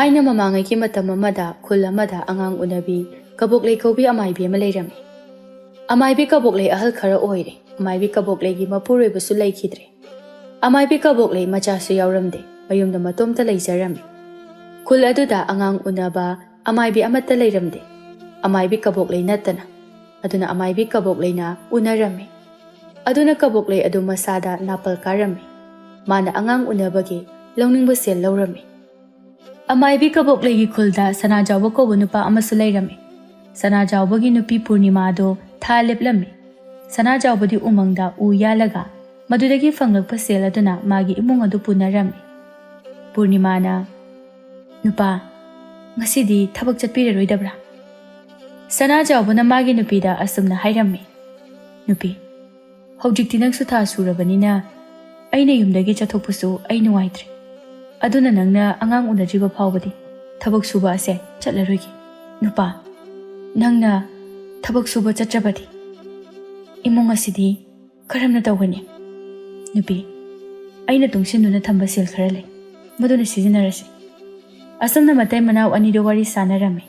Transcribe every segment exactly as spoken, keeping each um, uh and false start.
ꯊꯥꯏꯅ ꯃꯃꯥꯡꯉꯩꯒꯤ ꯃꯇꯝ ꯑꯃꯗ ꯈꯨꯜ ꯑꯃꯗ ꯑꯉꯥꯡ ꯎꯅꯕꯤ ꯀꯕꯣꯛꯂꯩ ꯀꯧꯕꯤ ꯑꯃꯥꯏꯕꯤ ꯑꯃ ꯂꯩꯔꯝꯃꯤ꯫ ꯑꯃꯥꯏꯕꯤ ꯀꯕꯣꯛꯂꯩ ꯑꯍꯜ ꯈꯔ ꯑꯣꯏꯔꯦ꯫ ꯑꯃꯥꯏꯕꯤ ꯀꯕꯣꯛꯂꯩꯒꯤ ꯃꯄꯨꯔꯣꯏꯕꯁꯨ ꯂꯩꯈꯤꯗ꯭ꯔꯦ꯫ ꯑꯃꯥꯏꯕꯤ ꯀꯕꯣꯛꯂꯩ ꯃꯆꯥꯁꯨ ꯌꯥꯎꯔꯝꯗꯦ꯫ ꯃꯌꯨꯝꯗ ꯃꯇꯣꯝꯇ ꯂꯩꯖꯔꯝꯃꯤ꯫ ꯈꯨꯜ ꯑꯗꯨꯗ ꯑꯉꯥꯡ ꯎꯅꯕ ꯑꯃꯥꯏꯕꯤ ꯑꯃꯠꯇ ꯂꯩꯔꯝꯗꯦ, ꯑꯃꯥꯏꯕꯤ ꯀꯕꯣꯛꯂꯩ ꯅꯠꯇꯅ꯫ ꯑꯗꯨꯅ ꯑꯃꯥꯏꯕꯤ ꯀꯕꯣꯛꯂꯩꯅ ꯎꯅꯔꯝꯃꯤ꯫ ꯑꯗꯨꯅ ꯀꯕꯣꯛꯂꯩ ꯑꯗꯨ ꯃꯁꯥꯗ ꯅꯥꯄꯜ ꯀꯥꯔꯝꯃꯤ꯫ ꯃꯥꯅ ꯑꯉꯥꯡ ꯎꯅꯕꯒꯤ ꯂꯧꯅꯤꯡꯕ ꯁꯦꯜ ꯂꯧꯔꯝꯃꯤ꯫ ꯑꯃꯥꯏꯕꯤ ꯀꯕꯣꯛꯂꯩꯒꯤ ꯈꯨꯜꯗ ꯁꯅꯥꯖꯥꯎꯕ ꯀꯧꯕ ꯅꯨꯄꯥ ꯑꯃꯁꯨ ꯂꯩꯔꯝꯃꯤ꯫ ꯁꯅꯥꯖꯥꯎꯕꯒꯤ ꯅꯨꯄꯤ ꯄꯨꯔꯅꯤꯃꯥꯗꯣ ꯊꯥ ꯂꯦꯞꯂꯝꯃꯤ꯫ ꯁꯅꯥꯖꯥꯎꯕꯗꯤ ꯎꯃꯪꯗ ꯎ ꯌꯥꯜꯂꯒ ꯃꯗꯨꯗꯒꯤ ꯐꯪꯂꯛꯄ ꯁꯦꯜ ꯑꯗꯨꯅ ꯃꯥꯒꯤ ꯏꯃꯨꯡ ꯑꯗꯨ ꯄꯨꯅꯔꯝꯃꯤ꯫ ꯄꯨꯔꯅꯤꯃꯥꯅ, "ꯅꯨꯄꯥ, ꯉꯁꯤꯗꯤ ꯊꯕꯛ ꯆꯠꯄꯤꯔꯔꯣꯏꯗꯕ꯭ꯔꯥ?" ꯁꯅꯥꯖꯥꯎꯕꯅ ꯃꯥꯒꯤ ꯅꯨꯄꯤꯗ ꯑꯁꯨꯝꯅ ꯍꯥꯏꯔꯝꯃꯤ, "ꯅꯨꯄꯤ, ꯍꯧꯖꯤꯛꯇꯤ ꯅꯪꯁꯨ ꯊꯥ ꯁꯨꯔꯕꯅꯤꯅ ꯑꯩꯅ ꯌꯨꯝꯗꯒꯤ ꯆꯠꯊꯣꯛꯄꯁꯨ ꯑꯩ ꯅꯨꯡꯉꯥꯏꯇ꯭ꯔꯦ꯫ ꯑꯗꯨꯅ ꯅꯪꯅ ꯑꯉꯥꯡ ꯎꯅꯗ꯭ꯔꯤꯕ ꯐꯥꯎꯕꯗꯤ ꯊꯕꯛ ꯁꯨꯕ ꯑꯁꯦ ꯆꯠꯂꯔꯣꯏꯒꯦ꯫ ꯅꯨꯄꯥ, ꯅꯪꯅ ꯊꯕꯛ ꯁꯨꯕ ꯆꯠꯇ꯭ꯔꯕꯗꯤ ꯏꯃꯨꯡ ꯑꯁꯤꯗꯤ ꯀꯔꯝꯅ ꯇꯧꯒꯅꯤ? ꯅꯨꯄꯤ, ꯑꯩꯅ ꯇꯨꯡꯁꯤꯟꯗꯨꯅ ꯊꯝꯕ ꯁꯦꯜ ꯈꯔ ꯂꯩ, ꯃꯗꯨꯅ ꯁꯤꯖꯤꯟꯅꯔꯁꯤ꯫" ꯑꯁꯨꯝꯅ ꯃꯇꯩ ꯃꯅꯥꯎ ꯑꯅꯤꯗꯨ ꯋꯥꯔꯤ ꯁꯥꯟꯅꯔꯝꯃꯤ꯫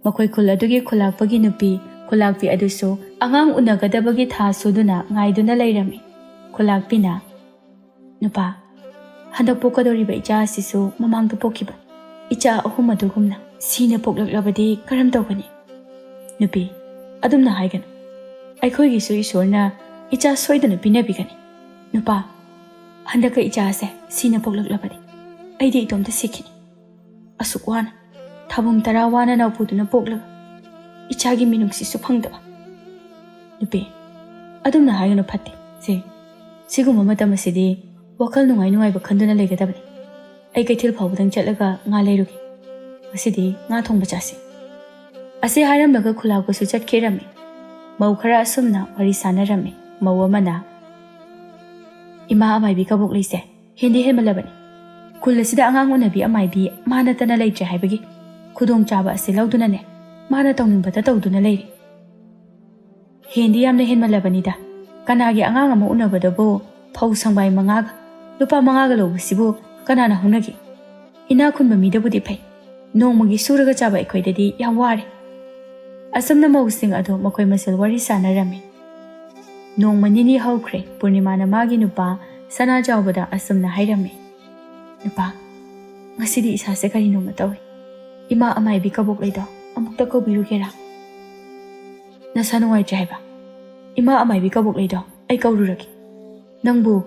ꯃꯈꯣꯏ ꯈꯨꯜ ꯑꯗꯨꯒꯤ ꯈꯨꯂꯥꯛꯄꯒꯤ ꯅꯨꯄꯤ ꯈꯨꯂꯥꯛꯄꯤ ꯑꯗꯨꯁꯨ ꯑꯉꯥꯡ ꯎꯅꯒꯗꯕꯒꯤ ꯊꯥ ꯁꯨꯗꯨꯅ ꯉꯥꯏꯗꯨꯅ ꯂꯩꯔꯝꯃꯤ꯫ ꯈꯨꯂꯥꯛꯄꯤꯅ, "ꯅꯨꯄꯥ, ꯍꯟꯗꯛ ꯄꯣꯛꯀꯗꯧꯔꯤꯕ ꯏꯆꯥ ꯑꯁꯤꯁꯨ ꯃꯃꯥꯡꯗ ꯄꯣꯛꯈꯤꯕ ꯏꯆꯥ ꯑꯍꯨꯝ ꯑꯗꯨꯒꯨꯝꯅ ꯁꯤꯅ ꯄꯣꯛꯂꯛꯂꯕꯗꯤ ꯀꯔꯝ ꯇꯧꯒꯅꯤ?" ꯅꯨꯄꯤ, "ꯑꯗꯨꯝꯅ ꯍꯥꯏꯒꯅꯨ꯫ ꯑꯩꯈꯣꯏꯒꯤꯁꯨ ꯏꯁꯣꯔꯅ ꯏꯆꯥ ꯁꯣꯏꯗꯅ ꯄꯤꯅꯕꯤꯒꯅꯤ꯫ ꯅꯨꯄꯥ, ꯍꯟꯗꯛꯀ ꯏꯆꯥꯁꯦ ꯁꯤꯅ ꯄꯣꯛꯂꯛꯂꯕꯗꯤ ꯑꯩꯗꯤ ꯏꯇꯣꯝꯇ ꯁꯤꯈꯤꯅꯤ꯫ ꯑꯁꯨꯛ ꯋꯥꯅ, ꯊꯥꯕꯨꯝ ꯇꯔꯥ ꯋꯥꯅ ꯅꯧꯄꯨꯗꯨꯅ ꯄꯣꯛꯂꯒ ꯏꯆꯥꯒꯤ ꯃꯤꯅꯨꯡꯁꯤꯁꯨ ꯐꯪꯗꯕ꯫" ꯅꯨꯄꯤ, "ꯑꯗꯨꯝꯅ ꯍꯥꯏꯒꯅꯨ, ꯐꯠꯇꯦ꯫ ꯁꯦ, ꯁꯤꯒꯨꯝꯕ ꯃꯇꯝ ꯑꯁꯤꯗꯤ ꯋꯥꯈꯜ ꯅꯨꯡꯉꯥꯏ ꯅꯨꯡꯉꯥꯏꯕ ꯈꯟꯗꯨꯅ ꯂꯩꯒꯗꯕꯅꯤ꯫ ꯑꯩ ꯀꯩꯊꯦꯜ ꯐꯥꯎꯕꯗꯪ ꯆꯠꯂꯒ ꯉꯥ ꯂꯩꯔꯨꯒꯦ꯫ ꯉꯁꯤꯗꯤ ꯉꯥ ꯊꯣꯡꯕ ꯆꯥꯁꯤ꯫" ꯑꯁꯤ ꯍꯥꯏꯔꯝꯂꯒ ꯈꯨꯂꯥꯛꯄꯁꯨ ꯆꯠꯈꯤꯔꯝꯃꯤ꯫ ꯃꯧ ꯈꯔ ꯑꯁꯨꯝꯅ ꯋꯥꯔꯤ ꯁꯥꯟꯅꯔꯝꯃꯤ꯫ ꯃꯧ ꯑꯃꯅ, "ꯏꯃꯥ ꯑꯃꯥꯏꯕꯤ ꯀꯕꯣꯛꯂꯩꯁꯦ ꯍꯦꯟꯗꯤ ꯍꯦꯟꯃꯜꯂꯕꯅꯤ꯫ ꯈꯨꯜ ꯑꯁꯤꯗ ꯑꯉꯥꯡ ꯎꯅꯕꯤ ꯑꯃꯥꯏꯕꯤ ꯃꯥ ꯅꯠꯇꯅ ꯂꯩꯇ꯭ꯔꯦ ꯍꯥꯏꯕꯒꯤ ꯈꯨꯗꯣꯡꯆꯥꯕ ꯑꯁꯤ ꯂꯧꯗꯨꯅꯅꯦ ꯃꯥꯅ ꯇꯧꯅꯤꯡꯕꯇ ꯇꯧꯗꯨꯅ ꯂꯩꯔꯤ꯫ ꯍꯦꯟꯗꯤ ꯌꯥꯝꯅ ꯍꯦꯟꯃꯜꯂꯕꯅꯤꯗ꯫ ꯀꯅꯥꯒꯤ ꯑꯉꯥꯡ ꯑꯃ ꯎꯅꯕꯗꯕꯨ ꯐꯧ ꯁꯪꯕꯥꯏ ꯃꯉꯥꯒ, ꯂꯨꯄꯥ ꯃꯉꯥꯒ ꯂꯧꯕꯁꯤꯕꯨ ꯀꯅꯥꯅ ꯍꯧꯅꯒꯦ?" ꯏꯅꯥꯛ ꯈꯨꯟꯕ ꯃꯤꯗꯕꯨꯗꯤ ꯐꯩ, ꯅꯣꯡꯃꯒꯤ ꯁꯨꯔꯒ ꯆꯥꯕ ꯑꯩꯈꯣꯏꯗꯗꯤ ꯌꯥꯝ ꯋꯥꯔꯦ꯫ ꯑꯁꯨꯝꯅ ꯃꯧꯁꯤꯡ ꯑꯗꯨ ꯃꯈꯣꯏ ꯃꯁꯦꯜ ꯋꯥꯔꯤ ꯁꯥꯟꯅꯔꯝꯃꯤ꯫ ꯅꯣꯡꯃ ꯅꯤꯅꯤ ꯍꯧꯈ꯭ꯔꯦ꯫ ꯄꯨꯔꯅꯤꯃꯥꯅ ꯃꯥꯒꯤ ꯅꯨꯄꯥ ꯁꯅꯥꯖꯥꯎꯕꯗ ꯑꯁꯨꯝꯅ ꯍꯥꯏꯔꯝꯃꯤ, "ꯅꯨꯄꯥ, ꯉꯁꯤꯗꯤ ꯏꯁꯥꯁꯦ ꯀꯔꯤꯅꯣꯃ ꯇꯧꯏ꯫ ꯏꯃꯥ ꯑꯃꯥꯏꯕꯤ ꯀꯕꯣꯛꯂꯩꯗꯣ ꯑꯃꯨꯛꯇ ꯀꯧꯕꯤꯔꯨꯒꯦꯔꯥ?" "ꯅꯁꯥ ꯅꯨꯡꯉꯥꯏꯇ꯭ꯔꯦ ꯍꯥꯏꯕ? ꯏꯃꯥ ꯑꯃꯥꯏꯕꯤ ꯀꯕꯣꯛꯂꯩꯗꯣ ꯑꯩ ꯀꯧꯔꯨꯔꯒꯦ꯫ ꯅꯪꯕꯨ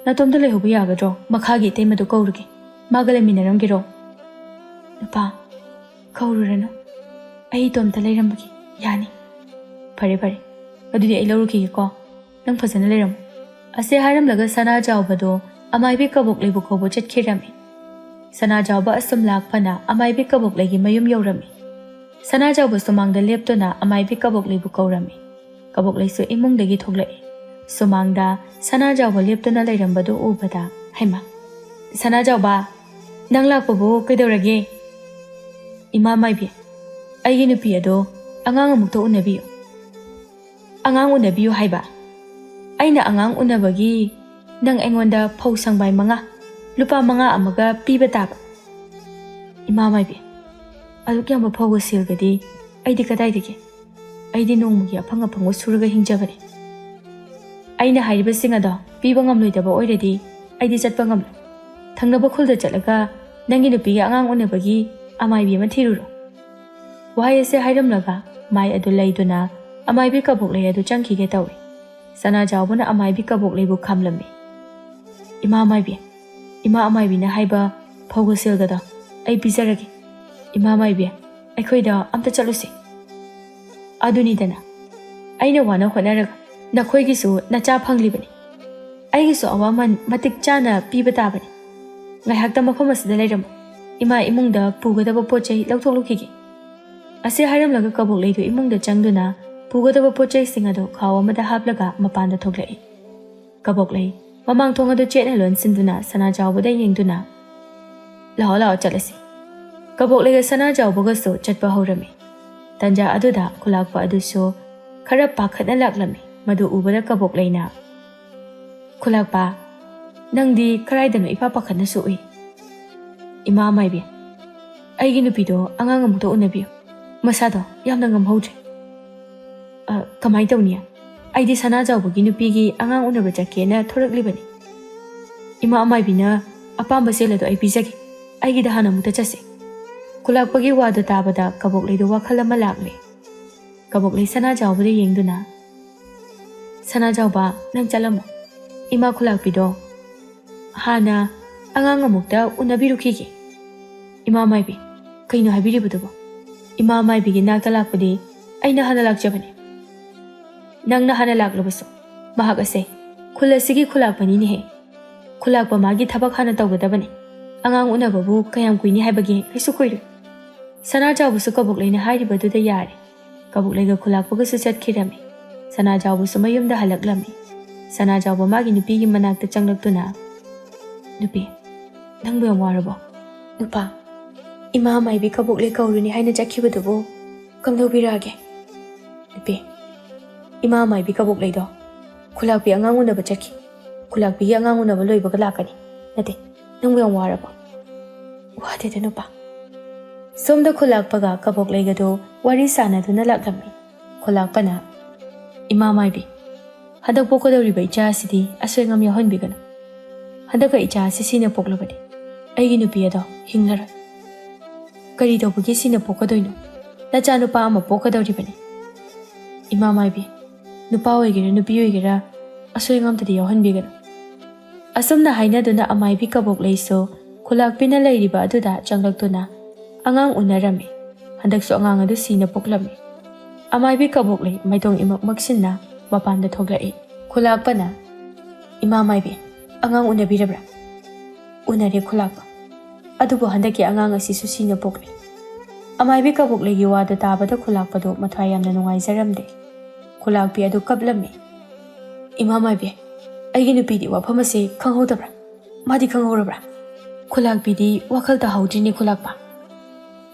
ꯅꯇꯣꯝꯇ ꯂꯩꯍꯧꯕ ꯌꯥꯒꯗ꯭ꯔꯣ? ꯃꯈꯥꯒꯤ ꯏꯇꯩꯃꯗꯨ ꯀꯧꯔꯨꯒꯦ, ꯃꯥꯒ ꯂꯩꯃꯤꯟꯅꯔꯝꯒꯦꯔꯣ?" "ꯅꯨꯄꯥ, ꯀꯧꯔꯨꯔꯅꯨ, ꯑꯩ ꯏꯇꯣꯝꯇ ꯂꯩꯔꯝꯕꯒꯤ ꯌꯥꯅꯤ꯫" "ꯐꯔꯦ ꯐꯔꯦ, ꯑꯗꯨꯗꯤ ꯑꯩ ꯂꯧꯔꯨꯈꯤꯒꯦꯀꯣ, ꯅꯪ ꯐꯖꯅ ꯂꯩꯔꯝꯃꯨ꯫" ꯑꯁꯤ ꯍꯥꯏꯔꯝꯂꯒ ꯁꯅꯥꯖꯥꯎꯕꯗꯣ ꯑꯃꯥꯏꯕꯤ ꯀꯕꯣꯛꯂꯩꯕꯨ ꯀꯧꯕ ꯆꯠꯈꯤꯔꯝꯃꯤ꯫ ꯁꯅꯥꯖꯥꯎꯕ ꯑꯁꯨꯝ ꯂꯥꯛꯄꯅ ꯑꯃꯥꯏꯕꯤ ꯀꯕꯣꯛꯂꯩꯒꯤ ꯃꯌꯨꯝ ꯌꯧꯔꯝꯃꯤ꯫ ꯁꯅꯥꯖꯥꯎꯕ ꯁꯨꯃꯥꯡꯗ ꯂꯦꯞꯇꯨꯅ ꯑꯃꯥꯏꯕꯤ ꯀꯕꯣꯛꯂꯩꯕꯨ ꯀꯧꯔꯝꯃꯤ꯫ ꯀꯕꯣꯛꯂꯩꯁꯨ ꯏꯃꯨꯡꯗꯒꯤ ꯊꯣꯛꯂꯛꯏ꯫ ꯁꯨꯃꯥꯡꯗ ꯁꯅꯥꯖꯥꯎꯕ ꯂꯦꯞꯇꯨꯅ ꯂꯩꯔꯝꯕꯗꯨ ꯎꯕꯗ, "ꯍꯩꯃꯥ, ꯁꯅꯥꯖꯥꯎꯕ, ꯅꯪ ꯂꯥꯛꯄꯕꯨ ꯀꯩꯗꯧꯔꯒꯦ?" "ꯏꯃꯥ ꯃꯥꯏꯕꯤ, ꯑꯩꯒꯤ ꯅꯨꯄꯤ ꯑꯗꯣ ꯑꯉꯥꯡ ꯑꯃꯨꯛꯇ ꯎꯅꯕꯤꯌꯨ꯫" "ꯑꯉꯥꯡ ꯎꯅꯕꯤꯌꯨ ꯍꯥꯏꯕ? ꯑꯩꯅ ꯑꯉꯥꯡ ꯎꯅꯕꯒꯤ ꯅꯪ ꯑꯩꯉꯣꯟꯗ ꯐꯧ ꯁꯪꯕꯥꯏ ꯃꯉꯥ, ꯂꯨꯄꯥ ꯃꯉꯥ ꯑꯃꯒ ꯄꯤꯕ ꯇꯥꯕ?" "ꯏꯃꯥ ꯃꯥꯏꯕꯤ, ꯑꯗꯨꯛ ꯌꯥꯝꯕ ꯐꯧꯒ ꯁꯦꯜꯒꯗꯤ ꯑꯩꯗꯤ ꯀꯗꯥꯏꯗꯒꯤ? ꯑꯩꯗꯤ ꯅꯣꯡꯃꯒꯤ ꯑꯐꯪ ꯑꯐꯪꯕ ꯁꯨꯔꯒ ꯍꯤꯡꯖꯕꯅꯤ꯫ ꯑꯩꯅ ꯍꯥꯏꯔꯤꯕꯁꯤꯡ ꯑꯗꯣ ꯄꯤꯕ ꯉꯝꯂꯣꯏꯗꯕ ꯑꯣꯏꯔꯗꯤ ꯑꯩꯗꯤ ꯆꯠꯄ ꯉꯝꯂꯣꯏ꯫ ꯊꯪꯅꯕ ꯈꯨꯜꯗ ꯆꯠꯂꯒ ꯅꯪꯒꯤ ꯅꯨꯄꯤꯒꯤ ꯑꯉꯥꯡ ꯎꯅꯕꯒꯤ ꯑꯃꯥꯏꯕꯤ ꯑꯃ ꯊꯤꯔꯨꯔꯣ꯫" ꯋꯥꯍꯩ ꯑꯁꯤ ꯍꯥꯏꯔꯝꯂꯒ ꯃꯥꯏ ꯑꯗꯨ ꯂꯩꯗꯨꯅ ꯑꯃꯥꯏꯕꯤ ꯀꯕꯣꯛꯂꯩ ꯑꯗꯨ ꯆꯪꯈꯤꯒꯦ ꯇꯧꯏ꯫ ꯁꯅꯥꯖꯥꯎꯕꯅ ꯑꯃꯥꯏꯕꯤ ꯀꯕꯣꯛꯂꯩꯕꯨ ꯈꯥꯝꯂꯝꯃꯤ꯫ "ꯏꯃꯥ ꯃꯥꯏꯕꯤ, ꯏꯃꯥ ꯑꯃꯥꯏꯕꯤꯅ ꯍꯥꯏꯕ ꯐꯧꯒ ꯁꯦꯜꯒꯗꯣ ꯑꯩ ꯄꯤꯖꯔꯒꯦ꯫ ꯏꯃꯥ ꯃꯥꯏꯕꯤ, ꯑꯩꯈꯣꯏꯗ ꯑꯝꯇ ꯆꯠꯂꯨꯁꯤ꯫" "ꯑꯗꯨꯅꯤꯗꯅ, ꯑꯩꯅ ꯋꯥꯅ ꯍꯣꯠꯅꯔꯒ ꯅꯈꯣꯏꯒꯤꯁꯨ ꯅꯆꯥ ꯐꯪꯂꯤꯕꯅꯤ꯫ ꯑꯩꯒꯤꯁꯨ ꯑꯋꯥꯃꯟ ꯃꯇꯤꯛ ꯆꯥꯅ ꯄꯤꯕ ꯇꯥꯕꯅꯤ꯫ ꯉꯥꯏꯍꯥꯛꯇ ꯃꯐꯝ ꯑꯁꯤꯗ ꯂꯩꯔꯝꯃꯨ꯫ ꯏꯃꯥ ꯏꯃꯨꯡꯗ ꯄꯨꯒꯗꯕ ꯄꯣꯠ ꯆꯩ ꯂꯧꯊꯣꯛꯂꯨꯈꯤꯒꯦ꯫" ꯑꯁꯤ ꯍꯥꯏꯔꯝꯂꯒ ꯀꯕꯣꯛꯂꯩꯗꯨ ꯏꯃꯨꯡꯗ ꯆꯪꯗꯨꯅ ꯄꯨꯒꯗꯕ ꯄꯣꯠ ꯆꯩꯁꯤꯡ ꯑꯗꯨ ꯈꯥꯎ ꯑꯃꯗ ꯍꯥꯞꯂꯒ ꯃꯄꯥꯟꯗ ꯊꯣꯛꯂꯛꯏ꯫ ꯀꯕꯣꯛꯂꯩ ꯃꯃꯥꯡ ꯊꯣꯡ ꯑꯗꯨ ꯆꯦꯠꯅ ꯂꯣꯟꯁꯤꯟꯗꯨꯅ ꯁꯅꯥꯖꯥꯎꯕꯗ ꯌꯦꯡꯗꯨꯅ, "ꯂꯥꯛꯑꯣ, ꯂꯥꯛꯑꯣ, ꯆꯠꯂꯁꯤ꯫" ꯀꯕꯣꯛꯂꯩꯒ ꯁꯅꯥꯖꯥꯎꯕꯒꯁꯨ ꯆꯠꯄ ꯍꯧꯔꯝꯃꯤ꯫ ꯇꯟꯖꯥ ꯑꯗꯨꯗ ꯈꯨꯂꯥꯛꯄ ꯑꯗꯨꯁꯨ ꯈꯔ ꯄꯥꯈꯠꯅ ꯂꯥꯛꯂꯝꯃꯤ꯫ ꯃꯗꯨ ꯎꯕꯗ ꯀꯕꯣꯛꯂꯩꯅ, "ꯈꯨꯂꯥꯛꯄ, ꯅꯪꯗꯤ ꯀꯗꯥꯏꯗꯅꯣ ꯏꯄꯥ ꯄꯥꯈꯠꯅꯁꯨ ꯎꯏ?" "ꯏꯃꯥ ꯃꯥꯏꯕꯤ, ꯑꯩꯒꯤ ꯅꯨꯄꯤꯗꯣ ꯑꯉꯥꯡ ꯑꯃꯨꯛꯇ ꯎꯅꯕꯤꯌꯨ꯫ ꯃꯁꯥꯗꯣ ꯌꯥꯝꯅ ꯉꯝꯍꯧꯗ꯭ꯔꯦ꯫" "ꯑ, ꯀꯃꯥꯏꯅ ꯇꯧꯅꯤ? ꯑꯩꯗꯤ ꯁꯅꯥꯖꯥꯎꯕꯒꯤ ꯅꯨꯄꯤꯒꯤ ꯑꯉꯥꯡ ꯎꯅꯕ ꯆꯠꯀꯦꯅ ꯊꯣꯔꯛꯂꯤꯕꯅꯤ꯫ ꯏꯃꯥ ꯃꯥꯏꯕꯤꯅ ꯑꯄꯥꯝꯕ ꯁꯦꯜ ꯑꯗꯣ ꯑꯩ ꯄꯤꯖꯒꯦ꯫ ꯑꯩꯒꯤꯗ ꯍꯥꯟꯅ ꯑꯃꯨꯛꯇ ꯆꯠꯁꯦ꯫" ꯈꯨꯂꯥꯛꯄꯒꯤ ꯋꯥꯗꯣ ꯇꯥꯕꯗ ꯀꯕꯣꯛꯂꯩꯗꯣ ꯋꯥꯈꯜ ꯑꯃ ꯂꯥꯛꯂꯦ꯫ ꯀꯕꯣꯛꯂꯩ ꯁꯅꯥꯖꯥꯎꯕꯗ ꯌꯦꯡꯗꯨꯅ, "ꯁꯅꯥꯖꯥꯎꯕ, ꯅꯪ ꯆꯠꯂꯝꯃꯣ꯫ ꯏꯃꯥ ꯈꯨꯂꯥꯛꯄꯤꯗꯣ ꯍꯥꯟꯅ ꯑꯉꯥꯡ ꯑꯃꯨꯛꯇ ꯎꯅꯕꯤꯔꯨꯈꯤꯒꯦ꯫" "ꯏꯃꯥ ꯃꯥꯏꯕꯤ, ꯀꯩꯅꯣ ꯍꯥꯏꯕꯤꯔꯤꯕꯗꯨꯕꯣ? ꯏꯃꯥ ꯃꯥꯏꯕꯤꯒꯤ ꯅꯥꯛꯇ ꯂꯥꯛꯄꯗꯤ ꯑꯩꯅ ꯍꯥꯟꯅ ꯂꯥꯛꯆꯕꯅꯤ꯫ ꯅꯪꯅ ꯍꯥꯟꯅ ꯂꯥꯛꯂꯕꯁꯨ ꯃꯍꯥꯛ ꯑꯁꯦ ꯈꯨꯜ ꯑꯁꯤꯒꯤ ꯈꯨꯂꯥꯛꯄꯅꯤꯅꯦꯍꯦ꯫ ꯈꯨꯂꯥꯛꯄ ꯃꯥꯒꯤ ꯊꯕꯛ ꯍꯥꯟꯅ ꯇꯧꯒꯗꯕꯅꯤ꯫ ꯑꯉꯥꯡ ꯎꯅꯕꯕꯨ ꯀꯌꯥꯝ ꯀꯨꯏꯅꯤ ꯍꯥꯏꯕꯒꯦ? ꯀꯩꯁꯨ ꯀꯨꯏꯔꯣꯏ꯫" ꯁꯅꯥꯖꯥꯎꯕꯁꯨ ꯀꯕꯣꯛꯂꯩꯅ ꯍꯥꯏꯔꯤꯕꯗꯨꯗ ꯌꯥꯔꯦ꯫ ꯀꯕꯣꯛꯂꯩꯒ ꯈꯨꯂꯥꯛꯄꯒꯁꯨ ꯆꯠꯈꯤꯔꯝꯃꯤ꯫ ꯁꯅꯥꯖꯥꯎꯕꯁꯨ ꯃꯌꯨꯝꯗ ꯍꯜꯂꯛꯂꯝꯃꯤ꯫ ꯁꯅꯥꯖꯥꯎꯕ ꯃꯥꯒꯤ ꯅꯨꯄꯤꯒꯤ ꯃꯅꯥꯛꯇ ꯆꯪꯂꯛꯇꯨꯅ, "ꯅꯨꯄꯤ, ꯅꯪꯕꯨ ꯌꯥꯝ ꯋꯥꯔꯕꯣ?" "ꯅꯨꯄꯥ, ꯏꯃꯥ ꯃꯥꯏꯕꯤ ꯀꯕꯣꯛꯂꯩ ꯀꯧꯔꯨꯅꯤ ꯍꯥꯏꯅ ꯆꯠꯈꯤꯕꯗꯨꯕꯨ ꯀꯝꯗꯧꯕꯤꯔꯛꯑꯒꯦ?" "ꯅꯨꯄꯤ, ꯏꯃꯥ ꯃꯥꯏꯕꯤ ꯀꯕꯣꯛꯂꯩꯗꯣ ꯈꯨꯂꯥꯛꯄꯤ ꯑꯉꯥꯡ ꯎꯅꯕ ꯆꯠꯈꯤ꯫ ꯈꯨꯂꯥꯛꯄꯤꯒꯤ ꯑꯉꯥꯡ ꯎꯅꯕ ꯂꯣꯏꯕꯒ ꯂꯥꯛꯀꯅꯤ꯫ ꯅꯠꯇꯦ, ꯅꯪꯕꯨ ꯌꯥꯝ ꯋꯥꯔꯕꯣ?" "ꯋꯥꯗꯦꯗ ꯅꯨꯄꯥ꯫" ꯁꯣꯝꯗ ꯈꯨꯂꯥꯛꯄꯒ ꯀꯕꯣꯛꯂꯩꯒꯗꯣ ꯋꯥꯔꯤ ꯁꯥꯟꯅꯗꯨꯅ ꯂꯥꯛꯂꯝꯃꯤ꯫ ꯈꯨꯂꯥꯛꯄꯅ, "ꯏꯃꯥ ꯃꯥꯏꯕꯤ, ꯍꯟꯗꯛ ꯄꯣꯛꯀꯗꯧꯔꯤꯕ ꯏꯆꯥ ꯑꯁꯤꯗꯤ ꯑꯁꯣꯏ ꯑꯉꯥꯝ ꯌꯥꯎꯍꯟꯕꯤꯒꯅꯨ꯫ ꯍꯟꯗꯛꯀ ꯏꯆꯥ ꯑꯁꯤ ꯁꯤꯅ ꯄꯣꯛꯂꯕꯗꯤ ꯑꯩꯒꯤ ꯅꯨꯄꯤ ꯑꯗꯣ ꯍꯤꯡꯂꯔꯣꯏ꯫" "ꯀꯔꯤ ꯇꯧꯕꯒꯤ ꯁꯤꯅ ꯄꯣꯛꯀꯗꯣꯏꯅꯣ? ꯅꯆꯥꯅꯨꯄꯥ ꯑꯃ ꯄꯣꯛꯀꯗꯧꯔꯤꯕꯅꯤ꯫" "ꯏꯃꯥ ꯃꯥꯏꯕꯤ, ꯅꯨꯄꯥ ꯑꯣꯏꯒꯦꯔꯥ ꯅꯨꯄꯤ ꯑꯣꯏꯒꯦꯔꯥ ꯑꯁꯣꯏ ꯑꯉꯥꯝꯇꯗꯤ ꯌꯥꯎꯍꯟꯕꯤꯒꯅꯨ꯫" ꯑꯁꯨꯝꯅ ꯍꯥꯏꯅꯗꯨꯅ ꯑꯃꯥꯏꯕꯤ ꯀꯕꯣꯛꯂꯩꯁꯨ ꯈꯨꯂꯥꯛꯄꯤꯅ ꯂꯩꯔꯤꯕ ꯑꯗꯨꯗ ꯆꯪꯂꯛꯇꯨꯅ ꯑꯉꯥꯡ ꯎꯅꯔꯝꯃꯤ꯫ ꯍꯟꯗꯛꯁꯨ ꯑꯉꯥꯡ ꯑꯗꯨ ꯁꯤꯅ ꯄꯣꯛꯂꯝꯃꯤ꯫ ꯑꯃꯥꯏꯕꯤ ꯀꯕꯣꯛꯂꯩ ꯃꯥꯏꯗꯣꯡ ꯏꯃꯛ ꯃꯛꯁꯤꯟꯅ ꯃꯄꯥꯟꯗ ꯊꯣꯛꯂꯛꯏ꯫ ꯈꯨꯂꯥꯛꯄꯅ, "ꯏꯃꯥ ꯃꯥꯏꯕꯤ, ꯑꯉꯥꯡ ꯎꯅꯕꯤꯔꯕ꯭ꯔꯥ?" "ꯎꯅꯔꯦ ꯈꯨꯂꯥꯛꯄ꯫ ꯑꯗꯨꯕꯨ ꯍꯟꯗꯛꯀꯤ ꯑꯉꯥꯡ ꯑꯁꯤꯁꯨ ꯁꯤꯅ ꯄꯣꯛꯂꯤ꯫" ꯑꯃꯥꯏꯕꯤ ꯀꯕꯣꯛꯂꯩꯒꯤ ꯋꯥꯗꯨ ꯇꯥꯕꯗ ꯈꯨꯂꯥꯛꯄꯗꯨ ꯃꯊ꯭ꯋꯥꯏ ꯌꯥꯝꯅ ꯅꯨꯡꯉꯥꯏꯖꯔꯝꯗꯦ꯫ ꯈꯨꯂꯥꯛꯄꯤ ꯑꯗꯨ ꯀꯞꯂꯝꯃꯤ꯫ "ꯏꯃꯥ ꯃꯥꯏꯕꯤ, ꯑꯩꯒꯤ ꯅꯨꯄꯤꯗꯤ ꯋꯥꯐꯝ ꯑꯁꯤ ꯈꯪꯍꯧꯗꯕ꯭ꯔꯥ? ꯃꯥꯗꯤ ꯈꯪꯍꯧꯔꯕ꯭ꯔꯥ?" ꯈꯨꯂꯥꯛꯄꯤꯗꯤ ꯋꯥꯈꯜ ꯇꯥꯍꯧꯗ꯭ꯔꯤꯅꯦ ꯈꯨꯂꯥꯛꯄ꯫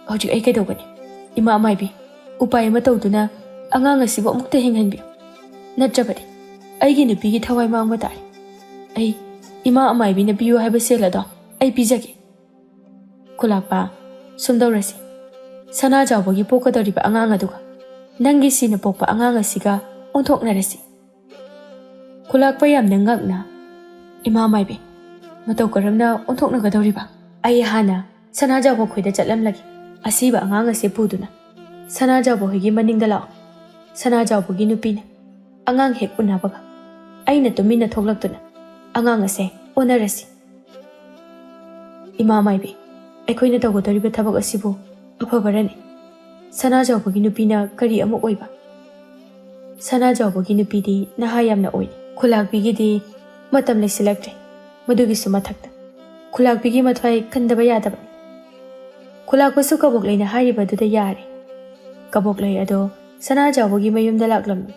"ꯍꯧꯖꯤꯛ ꯑꯩ ꯀꯩꯗꯧꯒꯅꯤ? ꯏꯃꯥ ꯃꯥꯏꯕꯤ, ꯎꯄꯥꯏ ꯑꯃ ꯇꯧꯗꯨꯅ ꯑꯉꯥꯡ ꯑꯁꯤꯕꯨ ꯑꯃꯨꯛꯇ ꯍꯤꯡꯍꯟꯕꯤꯌꯨ꯫ ꯅꯠꯇ꯭ꯔꯕꯗꯤ ꯑꯩꯒꯤ ꯅꯨꯄꯤꯒꯤ ꯊꯋꯥꯏ ꯃꯥꯡꯕ ꯇꯥꯔꯦ꯫ ꯑꯩ ꯏꯃꯥ ꯑꯃꯥꯏꯕꯤꯅ ꯄꯤꯌꯨ ꯍꯥꯏꯕ ꯁꯦꯜ ꯑꯗꯣ ꯑꯩ ꯄꯤꯖꯒꯦ꯫" ꯈꯨꯂꯥꯛꯄ, ꯁꯨꯝ ꯇꯧꯔꯁꯤ꯫ ꯁꯅꯥꯖꯥꯎꯕꯒꯤ ꯄꯣꯛꯀꯗꯧꯔꯤꯕ ꯑꯉꯥꯡ ꯑꯗꯨꯒ ꯅꯪꯒꯤ ꯁꯤꯅ ꯄꯣꯛꯄ ꯑꯉꯥꯡ ꯑꯁꯤꯒ ꯑꯣꯟꯊꯣꯛꯅꯔꯁꯤ꯫ ꯈꯨꯂꯥꯛꯄ ꯌꯥꯝꯅ ꯉꯛꯅ, "ꯏꯃꯥ ꯃꯥꯏꯕꯤ, ꯃꯇꯧ ꯀꯔꯝꯅ ꯑꯣꯟꯊꯣꯛꯅꯒꯗꯧꯔꯤꯕ? ꯑꯩ ꯍꯥꯟꯅ ꯁꯅꯥꯖꯥꯎꯕ ꯈꯣꯏꯗ ꯆꯠꯂꯝꯂꯒꯦ꯫ ꯑꯁꯤꯕ ꯑꯉꯥꯡ ꯑꯁꯦ ꯄꯨꯗꯨꯅ ꯁꯅꯥꯖꯥꯎꯕ ꯍꯣꯏꯒꯤ ꯃꯅꯤꯡꯗ ꯂꯥꯛꯑꯣ꯫ ꯁꯅꯥꯖꯥꯎꯕꯒꯤ ꯅꯨꯄꯤꯅ ꯑꯉꯥꯡ ꯍꯦꯛ ꯎꯅꯕꯒ ꯑꯩꯅ ꯇꯨꯃꯤꯟꯅ ꯊꯣꯛꯂꯛꯇꯨꯅ ꯑꯉꯥꯡ ꯑꯁꯦ ꯑꯣꯟꯅꯔꯁꯤ꯫" "ꯏꯃꯥ ꯃꯥꯏꯕꯤ, ꯑꯩꯈꯣꯏꯅ ꯇꯧꯒꯗꯧꯔꯤꯕ ꯊꯕꯛ ꯑꯁꯤꯕꯨ ꯑꯐꯕꯔꯅꯦ? ꯁꯅꯥꯖꯥꯎꯕꯒꯤ ꯅꯨꯄꯤꯅ ꯀꯔꯤ ꯑꯃꯨꯛ ꯑꯣꯏꯕ? ꯁꯅꯥꯖꯥꯎꯕꯒꯤ ꯅꯨꯄꯤꯗꯤ ꯅꯍꯥ ꯌꯥꯝꯅ ꯑꯣꯏꯔꯤ꯫ ꯈꯨꯂꯥꯛꯄꯤꯒꯤꯗꯤ ꯃꯇꯝ ꯂꯩꯁꯤꯜꯂꯛꯇ꯭ꯔꯦ꯫ ꯃꯗꯨꯒꯤꯁꯨ ꯃꯊꯛꯇ ꯈꯨꯂꯥꯛꯄꯤꯒꯤ ꯃꯊ꯭ꯋꯥꯏ ꯈꯟꯗꯕ ꯌꯥꯗꯕꯅꯤ꯫" ꯈꯨꯂꯥꯛꯄꯁꯨ ꯀꯕꯣꯛꯂꯩꯅ ꯍꯥꯏꯔꯤꯕ ꯑꯗꯨꯗ ꯌꯥꯔꯦ꯫ ꯀꯕꯣꯛꯂꯩ ꯑꯗꯣ ꯁꯅꯥꯖꯥꯎꯕꯒꯤ ꯃꯌꯨꯝꯗ ꯂꯥꯛꯂꯝꯃꯤ꯫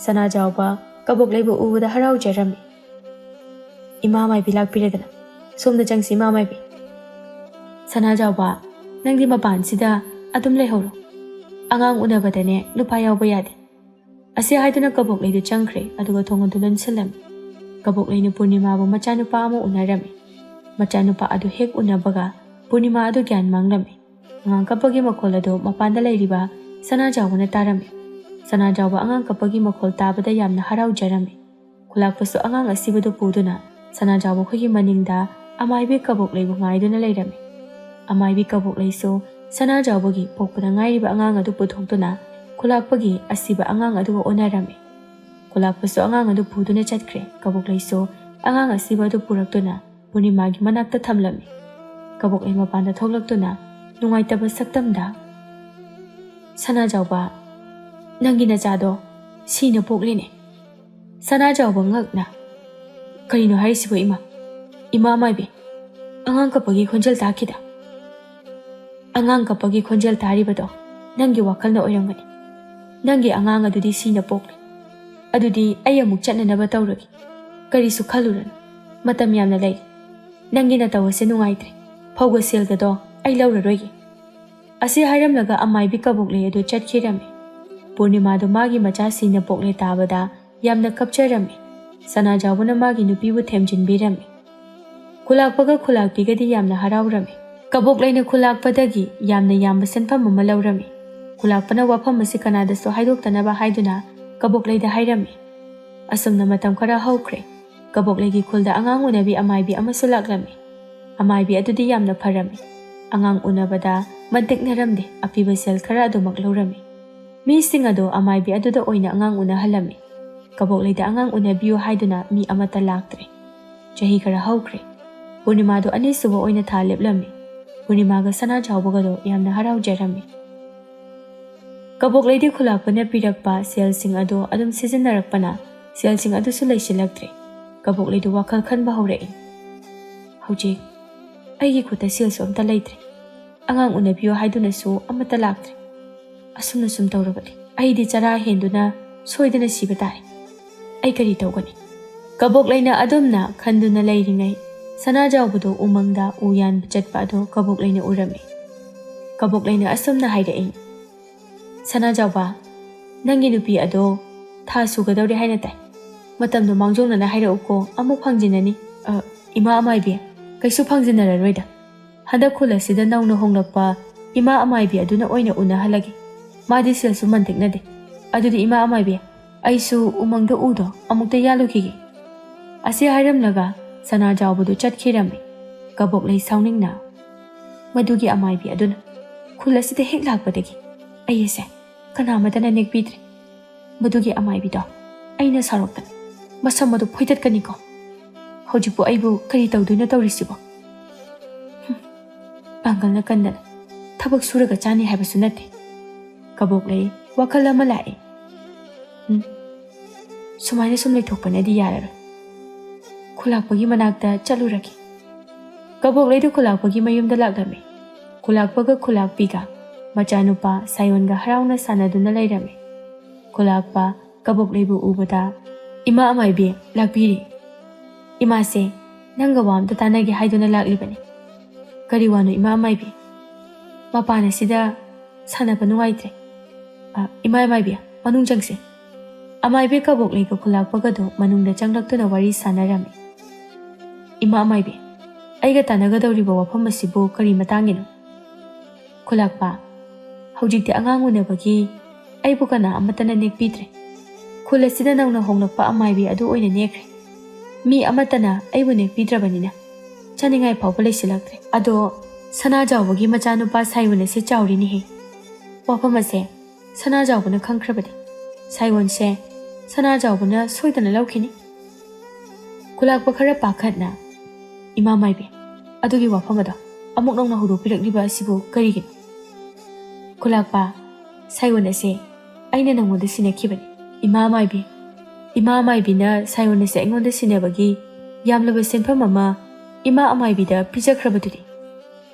ꯁꯅꯥꯖꯥꯎꯕ ꯀꯕꯣꯛꯂꯩꯕꯨ ꯎꯕꯗ ꯍꯔꯥꯎꯖꯔꯝꯃꯤ꯫ "ꯏꯃꯥ ꯃꯥꯏꯕꯤ ꯂꯥꯛꯄꯤꯔꯦꯗꯅ, ꯁꯣꯝꯗ ꯆꯪꯁꯤ, ꯏꯃꯥ ꯃꯥꯏꯕꯤ꯫ ꯁꯅꯥꯖꯥꯎꯕ, ꯅꯪꯗꯤ ꯃꯄꯥꯟꯁꯤꯗ ꯑꯗꯨꯝ ꯂꯩꯍꯧꯔꯣ꯫ ꯑꯉꯥꯡ ꯎꯅꯕꯗꯅꯦ ꯅꯨꯄꯥ ꯌꯥꯎꯕ ꯌꯥꯗꯦ꯫" ꯑꯁꯤ ꯍꯥꯏꯗꯨꯅ ꯀꯕꯣꯛꯂꯩꯗꯨ ꯆꯪꯈ꯭ꯔꯦ, ꯑꯗꯨꯒ ꯊꯣꯡ ꯑꯗꯨ ꯂꯣꯟꯁꯤꯜꯂꯝꯃꯤ꯫ ꯀꯕꯣꯛꯂꯩꯅ ꯄꯨꯔꯅꯤꯃꯥꯕꯨ ꯃꯆꯥꯅꯨꯄꯥ ꯑꯃ ꯎꯅꯔꯝꯃꯤ꯫ ꯃꯆꯥꯅꯨꯄꯥ ꯑꯗꯨ ꯍꯦꯛ ꯎꯅꯕꯒ ꯄꯨꯔꯅꯤꯃꯥ ꯑꯗꯨ ꯒ꯭ꯌꯥꯟ ꯃꯥꯡꯂꯝꯃꯤ꯫ ꯑꯉꯥꯡ ꯀꯞꯄꯒꯤ ꯃꯈꯣꯜ ꯑꯗꯨ ꯃꯄꯥꯟꯗ ꯂꯩꯔꯤꯕ ꯁꯅꯥꯖꯥꯎꯕꯅ ꯇꯥꯔꯝꯃꯤ꯫ ꯁꯅꯥꯖꯥꯎꯕ ꯑꯉꯥꯡ ꯀꯞꯄꯒꯤ ꯃꯈꯣꯜ ꯇꯥꯕꯗ ꯌꯥꯝꯅ ꯍꯔꯥꯎꯖꯔꯝꯃꯤ꯫ ꯈꯨꯂꯥꯛꯄꯁꯨ ꯑꯉꯥꯡ ꯑꯁꯤꯕꯗꯨ ꯄꯨꯗꯨꯅ ꯁꯅꯥꯖꯥꯎꯕ ꯈꯣꯏꯒꯤ ꯃꯅꯤꯡꯗ ꯑꯃꯥꯏꯕꯤ ꯀꯕꯣꯛꯂꯩꯕꯨ ꯉꯥꯏꯗꯨꯅ ꯂꯩꯔꯝꯃꯤ꯫ ꯑꯃꯥꯏꯕꯤ ꯀꯕꯣꯛꯂꯩꯁꯨ ꯁꯅꯥꯖꯥꯎꯕꯒꯤ ꯄꯣꯛꯄꯗ ꯉꯥꯏꯔꯤꯕ ꯑꯉꯥꯡ ꯑꯗꯨ ꯄꯨꯊꯣꯛꯇꯨꯅ ꯈꯨꯂꯥꯛꯄꯒꯤ ꯑꯁꯤꯕ ꯑꯉꯥꯡ ꯑꯗꯨꯒ ꯑꯣꯟꯅꯔꯝꯃꯤ꯫ ꯈꯨꯂꯥꯛꯄꯁꯨ ꯑꯉꯥꯡ ꯑꯗꯨ ꯄꯨꯗꯨꯅ ꯆꯠꯈ꯭ꯔꯦ꯫ ꯀꯕꯣꯛꯂꯩꯁꯨ ꯑꯉꯥꯡ ꯑꯁꯤꯕ ꯑꯗꯨ ꯄꯨꯔꯛꯇꯨꯅ ꯄꯨꯔꯅꯤꯃꯥꯒꯤ ꯃꯅꯥꯛꯇ ꯊꯝꯂꯝꯃꯤ꯫ ꯀꯕꯣꯛꯂꯩ ꯃꯄꯥꯟꯗ ꯊꯣꯛꯂꯛꯇꯨꯅ ꯅꯨꯡꯉꯥꯏꯇꯕ ꯁꯛꯇꯝꯗ, "ꯁꯅꯥꯖꯥꯎꯕ, ꯅꯪꯒꯤ ꯅꯆꯥꯗꯣ ꯁꯤꯅ ꯄꯣꯛꯂꯤꯅꯦ꯫" ꯁꯅꯥꯖꯥꯎꯕ ꯉꯛꯅ, "ꯀꯔꯤꯅꯣ ꯍꯥꯏꯔꯤꯁꯤꯕꯣ ꯏꯃꯥ? ꯏꯃꯥ ꯃꯥꯏꯕꯤ, ꯑꯉꯥꯡ ꯀꯞꯄꯒꯤ ꯈꯣꯟꯖꯦꯜ ꯇꯥꯈꯤꯗ?" "ꯑꯉꯥꯡ ꯀꯞꯄꯒꯤ ꯈꯣꯟꯖꯦꯜ ꯇꯥꯔꯤꯕꯗꯣ ꯅꯪꯒꯤ ꯋꯥꯈꯜꯅ ꯑꯣꯏꯔꯝꯒꯅꯤ꯫ ꯅꯪꯒꯤ ꯑꯉꯥꯡ ꯑꯗꯨꯗꯤ ꯁꯤꯅ ꯄꯣꯛꯂꯦ꯫ ꯑꯗꯨꯗꯤ ꯑꯩ ꯑꯃꯨꯛ ꯆꯠꯅꯅꯕ ꯇꯧꯔꯒꯦ꯫ ꯀꯔꯤꯁꯨ ꯈꯜꯂꯨꯔꯅꯨ꯫ ꯃꯇꯝ ꯌꯥꯝꯅ ꯂꯩ꯫ ꯅꯪꯒꯤ ꯅꯇꯧ ꯑꯁꯦ ꯅꯨꯡꯉꯥꯏꯇ꯭ꯔꯦ꯫ ꯐꯧꯒ ꯁꯦꯜꯒꯗꯣ ꯑꯩ ꯂꯧꯔꯔꯣꯏꯒꯦ꯫" ꯑꯁꯤ ꯍꯥꯏꯔꯝꯂꯒ ꯑꯃꯥꯏꯕꯤ ꯀꯕꯣꯛꯂꯩ ꯑꯗꯨ ꯆꯠꯈꯤꯔꯝꯃꯤ꯫ ꯄꯨꯔꯅꯤꯃꯥꯗꯨ ꯃꯥꯒꯤ ꯃꯆꯥꯁꯤꯡꯅ ꯄꯣꯛꯂꯦ ꯇꯥꯕꯗ ꯌꯥꯝꯅ ꯀꯞꯆꯔꯝꯃꯤ꯫ ꯁꯅꯥꯖꯥꯎꯕꯅ ꯃꯥꯒꯤ ꯅꯨꯄꯤꯕꯨ ꯊꯦꯝꯖꯤꯟꯕꯤꯔꯝꯃꯤ꯫ ꯈꯨꯂꯥꯛꯄꯒ ꯈꯨꯂꯥꯛꯄꯤꯒꯗꯤ ꯌꯥꯝꯅ ꯍꯔꯥꯎꯔꯝꯃꯤ꯫ ꯀꯕꯣꯛꯂꯩꯅ ꯈꯨꯂꯥꯛꯄꯗꯒꯤ ꯌꯥꯝꯅ ꯌꯥꯝꯕ ꯁꯦꯟꯐꯝ ꯑꯃ ꯂꯧꯔꯝꯃꯤ꯫ ꯈꯨꯂꯥꯛꯄꯅ ꯋꯥꯐꯝ ꯑꯁꯤ ꯀꯅꯥꯗꯁꯨ ꯍꯥꯏꯗꯣꯛꯇꯅꯕ ꯍꯥꯏꯗꯨꯅ ꯀꯕꯣꯛꯂꯩꯗ ꯍꯥꯏꯔꯝꯃꯤ꯫ ꯑꯁꯨꯝꯅ ꯃꯇꯝ ꯈꯔ ꯍꯧꯈ꯭ꯔꯦ꯫ ꯀꯕꯣꯛꯂꯩꯒꯤ ꯈꯨꯜꯗ ꯑꯉꯥꯡ ꯎꯅꯕꯤ ꯑꯃꯥꯏꯕꯤ ꯑꯃꯁꯨ ꯂꯥꯛꯂꯝꯃꯤ꯫ ꯑꯃꯥꯏꯕꯤ ꯑꯗꯨꯗꯤ ꯌꯥꯝꯅ ꯐꯔꯝꯃꯤ꯫ ꯑꯉꯥꯡ ꯎꯅꯕꯗ ꯃꯟꯇꯤꯛꯅꯔꯝꯗꯦ, ꯑꯄꯤꯕ ꯁꯦꯜ ꯈꯔ ꯑꯗꯨꯃꯛ ꯂꯧꯔꯝꯃꯤ꯫ ꯃꯤꯁꯤꯡ ꯑꯗꯨ ꯑꯃꯥꯏꯕꯤ ꯑꯗꯨꯗ ꯑꯣꯏꯅ ꯑꯉꯥꯡ ꯎꯅꯍꯜꯂꯝꯃꯤ꯫ ꯀꯕꯣꯛꯂꯩꯗ ꯑꯉꯥꯡ ꯎꯅꯕꯤꯌꯨ ꯍꯥꯏꯗꯨꯅ ꯃꯤ ꯑꯃꯠꯇ ꯂꯥꯛꯇ꯭ꯔꯦ꯫ ꯆꯍꯤ ꯈꯔ ꯍꯧꯈ꯭ꯔꯦ꯫ ꯄꯨꯔꯅꯤꯃꯥꯗꯨ ꯑꯅꯤꯁꯨꯕ ꯑꯣꯏꯅ ꯊꯥ ꯂꯦꯞꯂꯝꯃꯤ꯫ ꯄꯨꯔꯅꯤꯃꯥꯒ ꯁꯅꯥꯖꯥꯎꯕꯒꯗꯣ ꯌꯥꯝꯅ ꯍꯔꯥꯎꯖꯔꯝꯃꯤ꯫ ꯀꯕꯣꯛꯂꯩꯗꯤ ꯈꯨꯂꯥꯛꯄꯅ ꯄꯤꯔꯛꯄ ꯁꯦꯜꯁꯤꯡ ꯑꯗꯨ ꯑꯗꯨꯝ ꯁꯤꯖꯤꯟꯅꯔꯛꯄꯅ ꯁꯦꯜꯁꯤꯡ ꯑꯗꯨꯁꯨ ꯂꯩꯁꯤꯜꯂꯛꯇ꯭ꯔꯦ꯫ ꯀꯕꯣꯛꯂꯩꯗꯨ ꯋꯥꯈꯜ ꯈꯟꯕ ꯍꯧꯔꯛꯏ꯫ "ꯍꯧꯖꯤꯛ ꯑꯩꯒꯤ ꯈꯨꯠꯇ ꯁꯦꯜꯁꯨ ꯑꯝꯇ ꯂꯩꯇ꯭ꯔꯦ꯫ ꯑꯉꯥꯡ ꯎꯅꯕꯤꯌꯨ ꯍꯥꯏꯗꯨꯅꯁꯨ ꯑꯃꯠꯇ ꯂꯥꯛꯇ꯭ꯔꯦ꯫ ꯑꯁꯨꯝꯅ ꯁꯨꯝ ꯇꯧꯔꯕꯗꯤ ꯑꯩꯗꯤ ꯆꯔꯥ ꯍꯦꯟꯗꯨꯅ ꯁꯣꯏꯗꯅ ꯁꯤꯕ ꯇꯥꯔꯦ꯫ ꯑꯩ ꯀꯔꯤ ꯇꯧꯒꯅꯤ?" ꯀꯕꯣꯛꯂꯩꯅ ꯑꯗꯨꯝꯅ ꯈꯟꯗꯨꯅ ꯂꯩꯔꯤꯉꯩ, ꯁꯅꯥꯖꯥꯎꯕꯗꯨ ꯎꯃꯪꯗ ꯎ ꯌꯥꯟꯕ ꯆꯠꯄ ꯑꯗꯨ ꯀꯕꯣꯛꯂꯩꯅ ꯎꯔꯝꯃꯤ꯫ ꯀꯕꯣꯛꯂꯩꯅ ꯑꯁꯨꯝꯅ ꯍꯥꯏꯔꯛꯏ, "ꯁꯅꯥꯖꯥꯎꯕ, ꯅꯪꯒꯤ ꯅꯨꯄꯤ ꯑꯗꯣ ꯊꯥ ꯁꯨꯒꯗꯧꯔꯦ ꯍꯥꯏꯅ ꯇꯥꯏ꯫ ꯃꯇꯝꯗꯣ ꯃꯥꯡꯖꯧꯅꯅ ꯍꯥꯏꯔꯛꯎꯀꯣ, ꯑꯃꯨꯛ ꯐꯪꯖꯤꯟꯅꯅꯤ꯫" "ꯑ, ꯏꯃꯥ ꯑꯃꯥꯏꯕꯤ, ꯀꯩꯁꯨ ꯐꯪꯖꯤꯟꯅꯔꯔꯣꯏꯗ꯫ ꯍꯟꯗꯛ ꯈꯨꯜ ꯑꯁꯤꯗ ꯅꯧꯅ ꯍꯣꯡꯂꯛꯄ ꯏꯃꯥ ꯑꯃꯥꯏꯕꯤ ꯑꯗꯨꯅ ꯑꯣꯏꯅ ꯎꯅꯍꯜꯂꯒꯦ꯫ ꯃꯥꯗꯤ ꯁꯦꯜꯁꯨ ꯃꯟꯇꯤꯛꯅꯗꯦ꯫ ꯑꯗꯨꯗꯤ ꯏꯃꯥ ꯑꯃꯥꯏꯕꯤ, ꯑꯩꯁꯨ ꯎꯃꯪꯗ ꯎꯗꯣ ꯑꯃꯨꯛꯇ ꯌꯥꯜꯂꯨꯈꯤꯒꯦ꯫" ꯑꯁꯤ ꯍꯥꯏꯔꯝꯂꯒ ꯁꯅꯥꯖꯥꯎꯕꯗꯨ ꯆꯠꯈꯤꯔꯝꯃꯤ꯫ ꯀꯕꯣꯛꯂꯩ ꯁꯥꯎꯅꯤꯡꯅ, "ꯃꯗꯨꯒꯤ ꯑꯃꯥꯏꯕꯤ ꯑꯗꯨꯅ ꯈꯨꯜ ꯑꯁꯤꯗ ꯍꯦꯛ ꯂꯥꯛꯄꯗꯒꯤ ꯑꯩ ꯑꯁꯦ ꯀꯅꯥꯃꯠꯇꯅ ꯅꯦꯛꯄꯤꯗ꯭ꯔꯦ꯫ ꯃꯗꯨꯒꯤ ꯑꯃꯥꯏꯕꯤꯗꯣ ꯑꯩꯅ ꯁꯥꯎꯔꯛꯇꯅ ꯃꯁꯝ ꯑꯗꯨ ꯐꯣꯏꯗꯠꯀꯅꯤꯀꯣ꯫ ꯍꯧꯖꯤꯛꯄꯨ ꯑꯩꯕꯨ ꯀꯔꯤ ꯇꯧꯗꯣꯏꯅꯣ ꯇꯧꯔꯤꯁꯤꯕꯣ? ꯍꯨꯝ, ꯄꯥꯡꯒꯜꯅ ꯀꯟꯗꯅ ꯊꯕꯛ ꯁꯨꯔꯒ ꯆꯥꯅꯤ ꯍꯥꯏꯕꯁꯨ ꯅꯠꯇꯦ꯫" ꯀꯕꯣꯛꯂꯩ ꯋꯥꯈꯜ ꯑꯃ ꯂꯥꯛꯏ꯫ "ꯎꯝ, ꯁꯨꯃꯥꯏꯅ ꯁꯨꯝ ꯂꯩꯊꯣꯛꯄꯅꯗꯤ ꯌꯥꯔꯔꯣꯏ꯫ ꯈꯨꯂꯥꯛꯄꯒꯤ ꯃꯅꯥꯛꯇ ꯆꯠꯂꯨꯔꯒꯦ꯫" ꯀꯕꯣꯛꯂꯩꯗꯨ ꯈꯨꯂꯥꯛꯄꯒꯤ ꯃꯌꯨꯝꯗ ꯂꯥꯛꯂꯝꯃꯤ꯫ ꯈꯨꯂꯥꯛꯄꯒ ꯈꯨꯂꯥꯛꯄꯤꯒ ꯃꯆꯥꯅꯨꯄꯥ ꯁꯥꯌꯣꯟꯒ ꯍꯔꯥꯎꯅ ꯁꯥꯟꯅꯗꯨꯅ ꯂꯩꯔꯝꯃꯤ꯫ ꯈꯨꯂꯥꯛꯄ ꯀꯕꯣꯛꯂꯩꯕꯨ ꯎꯕꯗ, "ꯏꯃꯥ ꯑꯃꯥꯏꯕꯤ ꯂꯥꯛꯄꯤꯔꯦ꯫ ꯏꯃꯥꯁꯦ ꯅꯪꯒ ꯋꯥ ꯑꯝꯇ ꯇꯥꯟꯅꯒꯦ ꯍꯥꯏꯗꯨꯅ ꯂꯥꯛꯂꯤꯕꯅꯤ꯫" "ꯀꯔꯤ ꯋꯥꯅꯣ ꯏꯃꯥ ꯑꯃꯥꯏꯕꯤ?" "ꯃꯄꯥꯟ ꯑꯁꯤꯗ ꯁꯥꯟꯅꯕ ꯅꯨꯡꯉꯥꯏꯇ꯭ꯔꯦ꯫ ꯑ, ꯏꯃꯥ ꯑꯃꯥꯏꯕꯤ, ꯃꯅꯨꯡ ꯆꯪꯁꯦ꯫" ꯑꯃꯥꯏꯕꯤ ꯀꯕꯣꯛꯂꯩꯒ ꯈꯨꯂꯥꯛꯄꯒꯗꯣ ꯃꯅꯨꯡꯗ ꯆꯪꯂꯛꯇꯨꯅ ꯋꯥꯔꯤ ꯁꯥꯟꯅꯔꯝꯃꯤ꯫ "ꯏꯃꯥ ꯑꯃꯥꯏꯕꯤ, ꯑꯩꯒ ꯇꯥꯟꯅꯒꯗꯧꯔꯤꯕ ꯋꯥꯐꯝ ꯑꯁꯤꯕꯨ ꯀꯔꯤ ꯃꯇꯥꯡꯒꯤꯅꯣ? ꯈꯨꯂꯥꯛꯄ, ꯍꯧꯖꯤꯛꯇꯤ ꯑꯉꯥꯡ ꯎꯅꯕꯒꯤ ꯑꯩꯕꯨ ꯀꯅꯥ ꯑꯃꯠꯇꯅ ꯅꯦꯛꯄꯤꯗ꯭ꯔꯦ꯫ ꯈꯨꯜ ꯑꯁꯤꯗ ꯅꯧꯅ ꯍꯣꯡꯂꯛꯄ ꯑꯃꯥꯏꯕꯤ ꯑꯗꯨ ꯑꯣꯏꯅ ꯅꯦꯛꯈ꯭ꯔꯦ꯫ ꯃꯤ ꯑꯃꯠꯇꯅ ꯑꯩꯕꯨ ꯅꯦꯛꯄꯤꯗ꯭ꯔꯕꯅꯤꯅ ꯆꯥꯅꯤꯡꯉꯥꯏ ꯐꯥꯎꯕ ꯂꯩꯁꯤꯜꯂꯛꯇ꯭ꯔꯦ꯫ ꯑꯗꯣ ꯁꯅꯥꯖꯥꯎꯕꯒꯤ ꯃꯆꯥꯅꯨꯄꯥ ꯁꯥꯏꯑꯣꯟ ꯑꯁꯤ ꯆꯥꯎꯔꯤꯅꯦꯍꯦ꯫ ꯋꯥꯐꯝ ꯑꯁꯦ ꯁꯅꯥꯖꯥꯎꯕꯅ ꯈꯪꯈ꯭ꯔꯕꯗꯤ ꯁꯥꯏꯑꯣꯟꯁꯦ ꯁꯅꯥꯖꯥꯎꯕꯅ ꯁꯣꯏꯗꯅ ꯂꯧꯈꯤꯅꯤ꯫ ꯈꯨꯂꯥꯛꯄ ꯈꯔ ꯄꯥꯈꯠꯅ, "ꯏꯃꯥ ꯃꯥꯏꯕꯤ, ꯑꯗꯨꯒꯤ ꯋꯥꯐꯝ ꯑꯗꯣ ꯑꯃꯨꯛ ꯅꯧꯅ ꯍꯧꯗꯣꯛꯄꯤꯔꯛꯂꯤꯕ ꯑꯁꯤꯕꯨ ꯀꯔꯤꯒꯤꯅꯣ?" ꯈꯨꯂꯥꯛꯄ, "ꯁꯥꯏꯑꯣꯟ ꯑꯁꯦ ꯑꯩꯅ ꯅꯪꯉꯣꯟꯗ ꯁꯤꯟꯅꯈꯤꯕꯅꯤ꯫ ꯏꯃꯥ ꯃꯥꯏꯕꯤ, ꯏꯃꯥ ꯃꯥꯏꯕꯤꯅ ꯁꯥꯏꯑꯣꯟ ꯑꯁꯦ ꯑꯩꯉꯣꯟꯗ ꯁꯤꯟꯅꯕꯒꯤ ꯌꯥꯝꯂꯕ ꯁꯦꯟꯐꯝ ꯑꯃ ꯏꯃꯥ ꯑꯃꯥꯏꯕꯤꯗ ꯄꯤꯖꯈ꯭ꯔꯕꯗꯨꯗꯤ꯫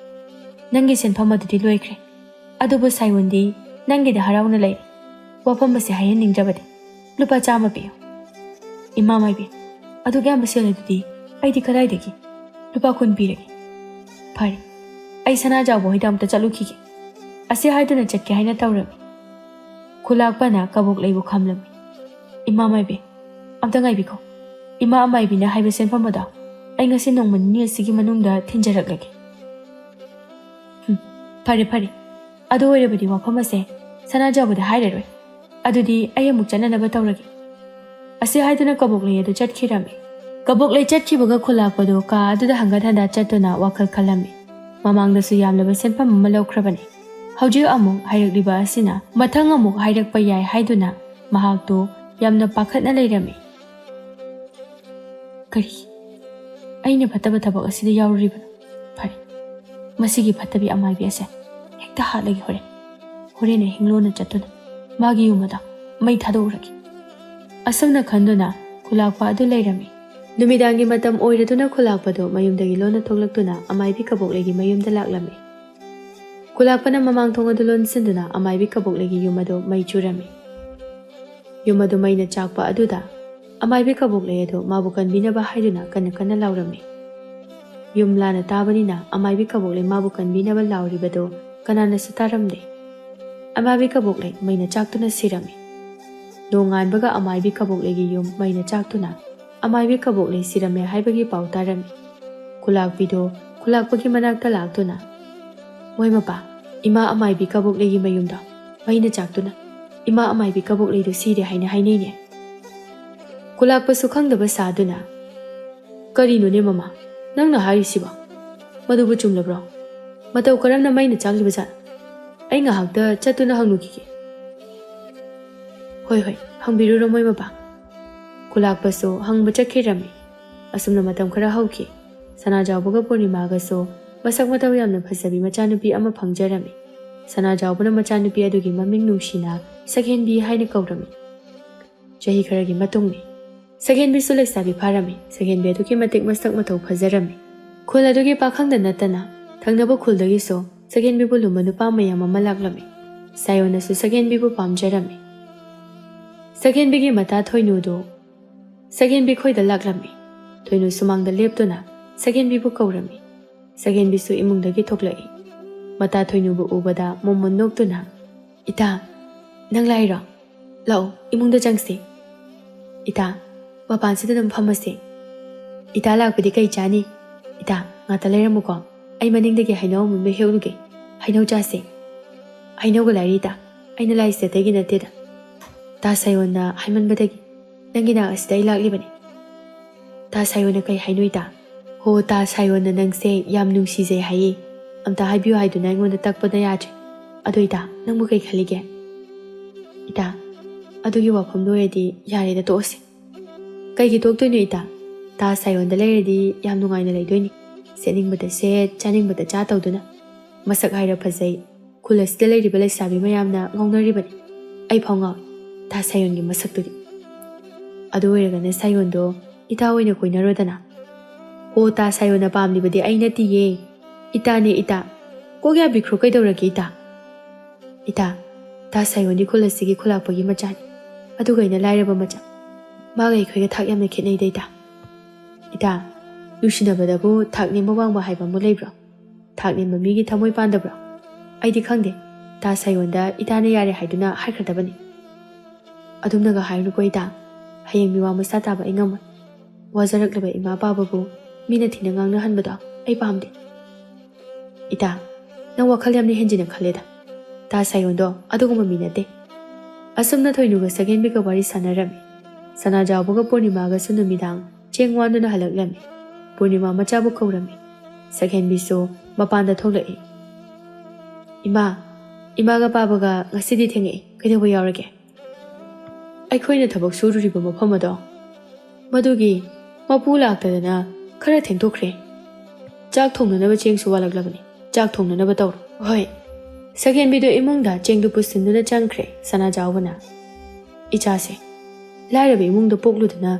ꯅꯪꯒꯤ ꯁꯦꯟꯐꯝ ꯑꯗꯨꯗꯤ ꯂꯣꯏꯈ꯭ꯔꯦ꯫ ꯑꯗꯨꯕꯨ ꯁꯥꯏꯑꯣꯟꯗꯤ ꯅꯪꯒꯤꯗ ꯍꯔꯥꯎꯅ ꯂꯩꯔꯤ꯫ ꯋꯥꯐꯝ ꯑꯁꯦ ꯍꯥꯏꯍꯟꯅꯤꯡꯗ꯭ꯔꯕꯗꯤ ꯂꯨꯄꯥ ꯆꯥꯝꯃ ꯄꯤꯌꯨ꯫" "ꯏꯃꯥ ꯃꯥꯏꯕꯤ, ꯑꯗꯨꯛ ꯌꯥꯝꯕ ꯁꯦꯜ ꯑꯗꯨꯗꯤ ꯑꯩꯗꯤ ꯀꯗꯥꯏꯗꯒꯤ? ꯂꯨꯄꯥ ꯀꯨꯟ ꯄꯤꯔꯒꯦ꯫" "ꯐꯔꯦ, ꯑꯩ ꯁꯅꯥꯖꯥꯎꯕ ꯍꯣꯏꯗ ꯑꯝꯇ ꯆꯠꯂꯨꯈꯤꯒꯦ꯫" ꯑꯁꯤ ꯍꯥꯏꯗꯨꯅ ꯆꯠꯀꯦ ꯍꯥꯏꯅ ꯇꯧꯔꯝꯃꯤ꯫ ꯈꯨꯂꯥꯛꯄꯅ ꯀꯕꯣꯛꯂꯩꯕꯨ ꯈꯝꯂꯝꯃꯤ꯫ "ꯏꯃꯥ ꯃꯥꯏꯕꯤ, ꯑꯝꯇ ꯉꯥꯏꯕꯤꯈꯣ꯫ ꯏꯃꯥ ꯃꯥꯏꯕꯤꯅ ꯍꯥꯏꯕ ꯁꯦꯟꯐꯝ ꯑꯗꯣ ꯑꯩ ꯉꯁꯤ ꯅꯣꯡꯃ ꯅꯤꯅꯤ ꯑꯁꯤꯒꯤ ꯃꯅꯨꯡꯗ ꯊꯤꯟꯖꯔꯛꯂꯒꯦ꯫" "ꯍꯨꯝ, ꯐꯔꯦ, ꯐꯔꯦ꯫ ꯑꯗꯨ ꯑꯣꯏꯔꯕꯗꯤ ꯋꯥꯐꯝ ꯑꯁꯦ ꯁꯅꯥꯖꯥꯎꯕꯗ ꯍꯥꯏꯔꯔꯣꯏ꯫ ꯑꯗꯨꯗꯤ ꯑꯩ ꯑꯃꯨꯛ ꯆꯠꯅꯅꯕ ꯇꯧꯔꯒꯦ꯫" ꯑꯁꯤ ꯍꯥꯏꯗꯨꯅ ꯀꯕꯣꯛꯂꯩ ꯑꯗꯨ ꯆꯠꯈꯤꯔꯝꯃꯤ꯫ ꯀꯕꯣꯛꯂꯩ ꯆꯠꯈꯤꯕꯒ ꯈꯨꯂꯥꯛꯄꯗꯨ ꯀꯥ ꯑꯗꯨꯗ ꯍꯟꯒꯠ ꯍꯟꯗ ꯆꯠꯇꯨꯅ ꯋꯥꯈꯜ ꯈꯜꯂꯝꯃꯤ꯫ ꯃꯃꯥꯡꯗꯁꯨ ꯌꯥꯝꯂꯕ ꯁꯦꯟꯐꯝ ꯑꯃ ꯂꯧꯈ꯭ꯔꯕꯅꯤ꯫ ꯍꯧꯖꯤꯛ ꯑꯃꯨꯛ ꯍꯥꯏꯔꯛꯂꯤꯕ ꯑꯁꯤꯅ ꯃꯊꯪ ꯑꯃꯨꯛ ꯍꯥꯏꯔꯛꯄ ꯌꯥꯏ ꯍꯥꯏꯗꯨꯅ ꯃꯍꯥꯛꯇꯨ ꯌꯥꯝꯅ ꯄꯥꯈꯠꯅ ꯂꯩꯔꯝꯃꯤ꯫ "ꯀꯔꯤ? ꯑꯩꯅ ꯐꯠꯇꯕ ꯊꯕꯛ ꯑꯁꯤꯗ ꯌꯥꯎꯔꯨꯔꯤꯕꯅꯣ? ꯐꯔꯦ, ꯃꯁꯤꯒꯤ ꯐꯠꯇꯕꯤ ꯑꯃꯥꯏꯕꯤ ꯑꯁꯦ ꯍꯦꯛꯇ ꯍꯥꯠꯂꯒꯦ ꯍꯣꯔꯦꯟ꯫ ꯍꯣꯔꯦꯟ ꯑꯍꯤꯡ ꯂꯣꯟꯅ ꯆꯠꯇꯨꯅ ꯃꯥꯒꯤ ꯌꯨꯝ ꯑꯗꯣ ꯃꯩ ꯊꯥꯗꯣꯛꯎꯔꯒꯦ꯫" ꯑꯁꯨꯝꯅ ꯈꯟꯗꯨꯅ ꯈꯨꯂꯥꯛꯄ ꯑꯗꯨ ꯂꯩꯔꯝꯃꯤ꯫ ꯅꯨꯃꯤꯗꯥꯡꯒꯤ ꯃꯇꯝ ꯑꯣꯏꯔꯗꯨꯅ ꯈꯨꯂꯥꯛꯄꯗꯨ ꯃꯌꯨꯝꯗꯒꯤ ꯂꯣꯟꯅ ꯊꯣꯛꯂꯛꯇꯨꯅ ꯑꯃꯥꯏꯕꯤ ꯀꯕꯣꯛꯂꯩꯒꯤ ꯃꯌꯨꯝꯗ ꯂꯥꯛꯂꯝꯃꯤ꯫ ꯈꯨꯂꯥꯛꯄꯅ ꯃꯃꯥꯡ ꯊꯣꯡ ꯑꯗꯨ ꯂꯣꯟꯁꯤꯟꯗꯨꯅ ꯑꯃꯥꯏꯕꯤ ꯀꯕꯣꯛꯂꯩꯒꯤ ꯌꯨꯝ ꯑꯗꯨ ꯃꯩ ꯆꯨꯔꯝꯃꯤ꯫ ꯌꯨꯝ ꯑꯗꯨ ꯃꯩꯅ ꯆꯥꯛꯄ ꯑꯗꯨꯗ ꯑꯃꯥꯏꯕꯤ ꯀꯕꯣꯛꯂꯩ ꯑꯗꯨ ꯃꯥꯕꯨ ꯀꯟꯕꯤꯅꯕ ꯍꯥꯏꯗꯨꯅ ꯀꯟꯅ ꯀꯟꯅ ꯂꯥꯎꯔꯝꯃꯤ꯫ ꯌꯨꯝ ꯂꯥꯅ ꯇꯥꯕꯅꯤꯅ ꯑꯃꯥꯏꯕꯤ ꯀꯕꯣꯛꯂꯩ ꯃꯥꯕꯨ ꯀꯟꯕꯤꯅꯕ ꯂꯥꯎꯔꯤꯕꯗꯨ ꯀꯅꯥꯅꯁꯨ ꯇꯥꯔꯝꯗꯦ꯫ ꯑꯃꯥꯏꯕꯤ ꯀꯕꯣꯛꯂꯩ ꯃꯩꯅ ꯆꯥꯛꯇꯨꯅ ꯁꯤꯔꯝꯃꯤ꯫ ꯅꯣꯡꯉꯥꯟꯕꯒ ꯑꯃꯥꯏꯕꯤ ꯀꯕꯣꯛꯂꯩꯒꯤ ꯌꯨꯝ ꯃꯩꯅ ꯆꯥꯛꯇꯨꯅ ꯑꯃꯥꯏꯕꯤ ꯀꯕꯣꯛꯂꯩ ꯁꯤꯔꯝꯃꯦ ꯍꯥꯏꯕꯒꯤ ꯄꯥꯎ ꯇꯥꯔꯝꯃꯤ꯫ ꯈꯨꯂꯥꯛꯄꯤꯗꯣ ꯈꯨꯂꯥꯛꯄꯒꯤ ꯃꯅꯥꯛꯇ ꯂꯥꯛꯇꯨꯅ, "ꯃꯣꯏ ꯃꯄꯥ, ꯏꯃꯥ ꯑꯃꯥꯏꯕꯤ ꯀꯕꯣꯛꯂꯩꯒꯤ ꯃꯌꯨꯝꯗꯣ ꯃꯩꯅ ꯆꯥꯛꯇꯨꯅ ꯏꯃꯥ ꯑꯃꯥꯏꯕꯤ ꯀꯕꯣꯛꯂꯩꯗꯣ ꯁꯤꯔꯦ ꯍꯥꯏꯅ ꯍꯥꯏꯅꯩꯅꯦ꯫" ꯈꯨꯂꯥꯛꯄꯁꯨ ꯈꯪꯗꯕ ꯁꯥꯗꯨꯅ, "ꯀꯔꯤꯅꯣꯅꯦ ꯃꯃꯥ, ꯅꯪꯅ ꯍꯥꯏꯔꯤꯁꯤꯕꯣ? ꯃꯗꯨꯕꯨ ꯆꯨꯝꯂꯕ꯭ꯔꯣ? ꯃꯇꯧ ꯀꯔꯝꯅ ꯃꯩꯅ ꯆꯥꯛꯂꯤꯕ ꯖꯥꯠ? ꯑꯩ ꯉꯥꯏꯍꯥꯛꯇ ꯆꯠꯇꯨꯅ ꯍꯪꯂꯨꯈꯤꯒꯦ꯫" "ꯍꯣꯏ, ꯍꯣꯏ, ꯍꯪꯕꯤꯔꯨꯔꯣ ꯃꯣꯏ ꯃꯄꯥ꯫" ꯈꯨꯂꯥꯛꯄꯁꯨ ꯍꯪꯕ ꯆꯠꯈꯤꯔꯝꯃꯤ꯫ ꯑꯁꯨꯝꯅ ꯃꯇꯝ ꯈꯔ ꯍꯧꯈꯤ꯫ ꯁꯅꯥꯖꯥꯎꯕꯒ ꯄꯨꯔꯅꯤꯃꯥꯒꯁꯨ ꯃꯁꯛ ꯃꯇꯧ ꯌꯥꯝꯅ ꯐꯖꯕꯤ ꯃꯆꯥꯅꯨꯄꯤ ꯑꯃ ꯐꯪꯖꯔꯝꯃꯤ꯫ ꯁꯅꯥꯖꯥꯎꯕꯅ ꯃꯆꯥꯅꯨꯄꯤ ꯑꯗꯨꯒꯤ ꯃꯃꯤꯡ ꯅꯨꯡꯁꯤꯅ ꯁꯛꯍꯦꯟꯕꯤ ꯍꯥꯏꯅ ꯀꯧꯔꯝꯃꯤ꯫ ꯆꯍꯤ ꯈꯔꯒꯤ ꯃꯇꯨꯡꯅꯤ꯫ ꯁꯛꯍꯦꯟꯕꯤꯁꯨ ꯂꯩꯁꯥꯕꯤ ꯐꯥꯔꯝꯃꯤ꯫ ꯁꯛꯍꯦꯟꯕꯤ ꯑꯗꯨꯛꯀꯤ ꯃꯇꯤꯛ ꯃꯁꯛ ꯃꯇꯧ ꯐꯖꯔꯝꯃꯤ꯫ ꯈꯨꯜ ꯑꯗꯨꯒꯤ ꯄꯥꯈꯪꯗ ꯅꯠꯇꯅ ꯊꯪꯅꯕ ꯈꯨꯜꯗꯒꯤꯁꯨ ꯁꯛꯍꯦꯟꯕꯤꯕꯨ ꯂꯨꯝꯕ ꯅꯨꯄꯥ ꯃꯌꯥꯝ ꯑꯃ ꯂꯥꯛꯂꯝꯃꯤ꯫ ꯁꯥꯌꯣꯟꯅꯁꯨ ꯁꯛꯍꯦꯟꯕꯤꯕꯨ ꯄꯥꯝꯖꯔꯝꯃꯤ꯫ ꯁꯛꯍꯦꯟꯕꯤꯒꯤ ꯃꯇꯥ ꯊꯣꯏꯅꯨꯗꯨ ꯁꯛꯍꯦꯟꯕꯤ ꯈꯣꯏꯗ ꯂꯥꯛꯂꯝꯃꯤ꯫ ꯊꯣꯏꯅꯨ ꯁꯨꯃꯥꯡꯗ ꯂꯦꯞꯇꯨꯅ ꯁꯛꯍꯦꯟꯕꯤꯕꯨ ꯀꯧꯔꯝꯃꯤ꯫ ꯁꯛꯍꯦꯟꯕꯤꯁꯨ ꯏꯃꯨꯡꯗꯒꯤ ꯊꯣꯛꯂꯛꯏ꯫ ꯃꯇꯥ ꯊꯣꯏꯅꯨꯕꯨ ꯎꯕꯗ ꯃꯣꯃꯣꯟ ꯅꯣꯛꯇꯨꯅ, "ꯏꯇꯥ, ꯅꯪ ꯂꯥꯛꯏꯔꯣ? ꯂꯥꯛꯑꯣ, ꯏꯃꯨꯡꯗ ꯆꯪꯁꯤ꯫ ꯏꯇꯥ, ꯃꯄꯥꯟꯁꯤꯗ ꯑꯗꯨꯝ ꯐꯝꯃꯁꯤ꯫ ꯏꯇꯥ ꯂꯥꯛꯄꯗꯤ ꯀꯩ ꯆꯥꯅꯤ? ꯏꯇꯥ, ꯉꯥꯛꯇ ꯂꯩꯔꯝꯃꯨꯀꯣ꯫ ꯑꯩ ꯃꯅꯤꯡꯗꯒꯤ ꯍꯩꯅꯧ ꯑꯃꯨꯟꯕ ꯍꯦꯛꯂꯨꯒꯦ꯫ ꯍꯩꯅꯧ ꯆꯥꯁꯤ꯫ ꯍꯩꯅꯧꯒ ꯂꯥꯏꯔꯤ ꯏꯇꯥ꯫ ꯑꯩꯅ ꯂꯥꯛꯏꯁꯦ ꯑꯇꯩꯒꯤ ꯅꯠꯇꯦꯗ꯫ ꯇꯥ ꯁꯥꯌꯣꯟꯅ ꯍꯥꯏꯃꯟꯕꯗꯒꯤ ꯅꯪꯒꯤ ꯅꯥꯛ ꯑꯁꯤꯗ ꯑꯩ ꯂꯥꯛꯂꯤꯕꯅꯤ꯫" "ꯇꯥ ꯁꯥꯌꯣꯟꯅ ꯀꯩ ꯍꯥꯏꯅꯣ ꯏꯇꯥ?" "ꯍꯣ, ꯇꯥ ꯁꯥꯌꯣꯟꯅ ꯅꯪꯁꯦ ꯌꯥꯝ ꯅꯨꯡꯁꯤꯖꯩ ꯍꯥꯏꯌꯦ꯫ ꯑꯝꯇ ꯍꯥꯏꯕꯤꯌꯨ ꯍꯥꯏꯗꯨꯅ ꯑꯩꯉꯣꯟꯗ ꯇꯛꯄꯗ ꯌꯥꯗ꯭ꯔꯦ꯫ ꯑꯗꯣ ꯏꯇꯥ, ꯅꯪꯕꯨ ꯀꯩ ꯈꯜꯂꯤꯒꯦ?" "ꯏꯇꯥ, ꯑꯗꯨꯒꯤ ꯋꯥꯐꯝꯗꯣ ꯑꯣꯏꯔꯗꯤ ꯌꯥꯔꯦꯗ, ꯇꯣꯛꯑꯁꯤ꯫" "ꯀꯩꯒꯤ ꯇꯣꯛꯇꯣꯏꯅꯣ ꯏꯇꯥ? ꯇꯥ ꯁꯥꯌꯣꯟꯗ ꯂꯩꯔꯗꯤ ꯌꯥꯝ ꯅꯨꯡꯉꯥꯏꯅ ꯂꯩꯗꯣꯏꯅꯤ꯫ ꯁꯦꯠꯅꯤꯡꯕꯗ ꯁꯦꯠ, ꯆꯥꯅꯤꯡꯕꯗ ꯆꯥ ꯇꯧꯗꯨꯅ꯫ ꯃꯁꯛ ꯍꯥꯏꯔ ꯐꯖꯩ, ꯈꯨꯜ ꯑꯁꯤꯗ ꯂꯩꯔꯤꯕ ꯂꯩꯁꯥꯕꯤ ꯃꯌꯥꯝꯅ ꯉꯥꯎꯅꯔꯤꯕꯅꯤ꯫ ꯑꯩ ꯐꯥꯎ ꯉꯥꯎꯏ ꯇꯥ ꯁꯥꯌꯣꯟꯒꯤ ꯃꯁꯛꯇꯨꯗꯤ꯫ ꯑꯗꯨ ꯑꯣꯏꯔꯒꯅ ꯁꯥꯌꯣꯟꯗꯣ ꯏꯇꯥ ꯑꯣꯏꯅ ꯀꯣꯏꯅꯔꯣꯗꯅ꯫" "ꯍꯣ, ꯇꯥ ꯁꯥꯌꯣꯟꯅ ꯄꯥꯝꯂꯤꯕꯗꯤ ꯑꯩ ꯅꯠꯇꯤꯌꯦ꯫ ꯏꯇꯥꯅꯦ ꯏꯇꯥ꯫ ꯀꯣꯛ ꯌꯥꯕꯤꯈ꯭ꯔꯣ, ꯀꯩꯗꯧꯔꯒꯦ ꯏꯇꯥ?" "ꯏꯇꯥ, ꯇꯥ ꯁꯥꯌꯣꯟꯗꯤ ꯈꯨꯜ ꯑꯁꯤꯒꯤ ꯈꯨꯂꯥꯛꯄꯒꯤ ꯃꯆꯥꯅꯤ꯫ ꯑꯗꯨꯒ ꯑꯩꯅ ꯂꯥꯏꯔꯕ ꯃꯆꯥ꯫ ꯃꯥꯒ ꯑꯩꯈꯣꯏꯒ ꯊꯥꯛ ꯌꯥꯝꯅ ꯈꯦꯠꯅꯩꯗ ꯏꯇꯥ꯫" "ꯏꯇꯥ, ꯅꯨꯡꯁꯤꯅꯕꯗꯕꯨ ꯊꯥꯛ ꯅꯦꯝꯕ ꯋꯥꯡꯕ ꯍꯥꯏꯕ ꯑꯃ ꯂꯩꯕ꯭ꯔꯣ? ꯊꯥꯛ ꯅꯦꯝꯕ ꯃꯤꯒꯤ ꯊꯃꯣꯏ ꯄꯥꯟꯗꯕ꯭ꯔꯣ? ꯑꯩꯗꯤ ꯈꯪꯗꯦ꯫ ꯇꯥ ꯁꯥꯌꯣꯟꯗ ꯏꯇꯥꯅ ꯌꯥꯔꯦ ꯍꯥꯏꯗꯨꯅ ꯍꯥꯏꯈ꯭ꯔꯗꯕꯅꯤ꯫" "ꯑꯗꯨꯝꯅꯒ ꯍꯥꯏꯔꯨꯅꯨꯀꯣ ꯏꯇꯥ꯫ ꯍꯌꯦꯡ ꯃꯤꯋꯥ ꯃꯁꯥ ꯇꯥꯕ ꯑꯩ ꯉꯝꯃꯣꯏ꯫ ꯋꯥꯖꯔꯛꯂꯕ ꯏꯃꯥ ꯄꯥꯕꯕꯨ ꯃꯤꯅ ꯊꯤꯅ ꯉꯥꯡꯅꯍꯟꯕꯗꯣ ꯑꯩ ꯄꯥꯝꯗꯦ꯫ ꯏꯇꯥ, ꯅꯪ ꯋꯥꯈꯜ ꯌꯥꯝꯅ ꯍꯦꯟꯖꯤꯟꯅ ꯈꯜꯂꯦꯗ꯫ ꯇꯥ ꯁꯥꯌꯣꯟꯗꯣ ꯑꯗꯨꯒꯨꯝꯕ ꯃꯤ ꯅꯠꯇꯦ꯫ ꯑꯁꯨꯝꯅ ꯊꯣꯏꯅꯨꯒ ꯁꯛꯍꯦꯟꯕꯤꯒ ꯋꯥꯔꯤ ꯁꯥꯟꯅꯔꯝꯃꯤ꯫ ꯁꯅꯥꯖꯥꯎꯕꯒ ꯄꯨꯔꯅꯤꯃꯥꯒꯁꯨ ꯅꯨꯃꯤꯗꯥꯡ ꯆꯦꯡ ꯋꯥꯟꯗꯨꯅ ꯍꯜꯂꯛꯂꯝꯃꯤ꯫ ꯄꯨꯔꯅꯤꯃꯥ ꯃꯆꯥꯕꯨ ꯀꯧꯔꯝꯃꯤ꯫ ꯁꯛꯍꯦꯟꯕꯤꯁꯨ ꯃꯄꯥꯟꯗ ꯊꯣꯛꯂꯛꯏ꯫ "ꯏꯃꯥ, ꯏꯃꯥꯒ ꯄꯥꯕꯒ ꯉꯁꯤꯗꯤ ꯊꯦꯡꯉꯛꯏ꯫ ꯀꯩꯗꯧꯕ ꯌꯥꯎꯔꯒꯦ?" "ꯑꯩꯈꯣꯏꯅ ꯊꯕꯛ ꯁꯨꯔꯨꯔꯤꯕ ꯃꯐꯝ ꯑꯗꯣ, ꯃꯗꯨꯒꯤ ꯃꯄꯨ ꯂꯥꯛꯇꯗꯅ ꯈꯔ ꯊꯦꯡꯗꯣꯛꯈ꯭ꯔꯦ꯫ ꯆꯥꯛ ꯊꯣꯡꯅꯅꯕ ꯆꯦꯡꯁꯨ ꯋꯥꯠꯂꯛꯂꯕꯅꯤ꯫ ꯆꯥꯛ ꯊꯣꯡꯅꯅꯕ ꯇꯧꯔꯣ꯫" "ꯍꯣꯏ꯫" ꯁꯛꯍꯦꯟꯕꯤꯗꯣ ꯏꯃꯨꯡꯗ ꯆꯦꯡꯗꯨ ꯄꯨꯁꯤꯟꯗꯨꯅ ꯆꯪꯈ꯭ꯔꯦ꯫ ꯁꯅꯥꯖꯥꯎꯕꯅ, "ꯏꯆꯥꯁꯦ ꯂꯥꯏꯔꯕ ꯏꯃꯨꯡꯗ ꯄꯣꯛꯂꯨꯗꯅ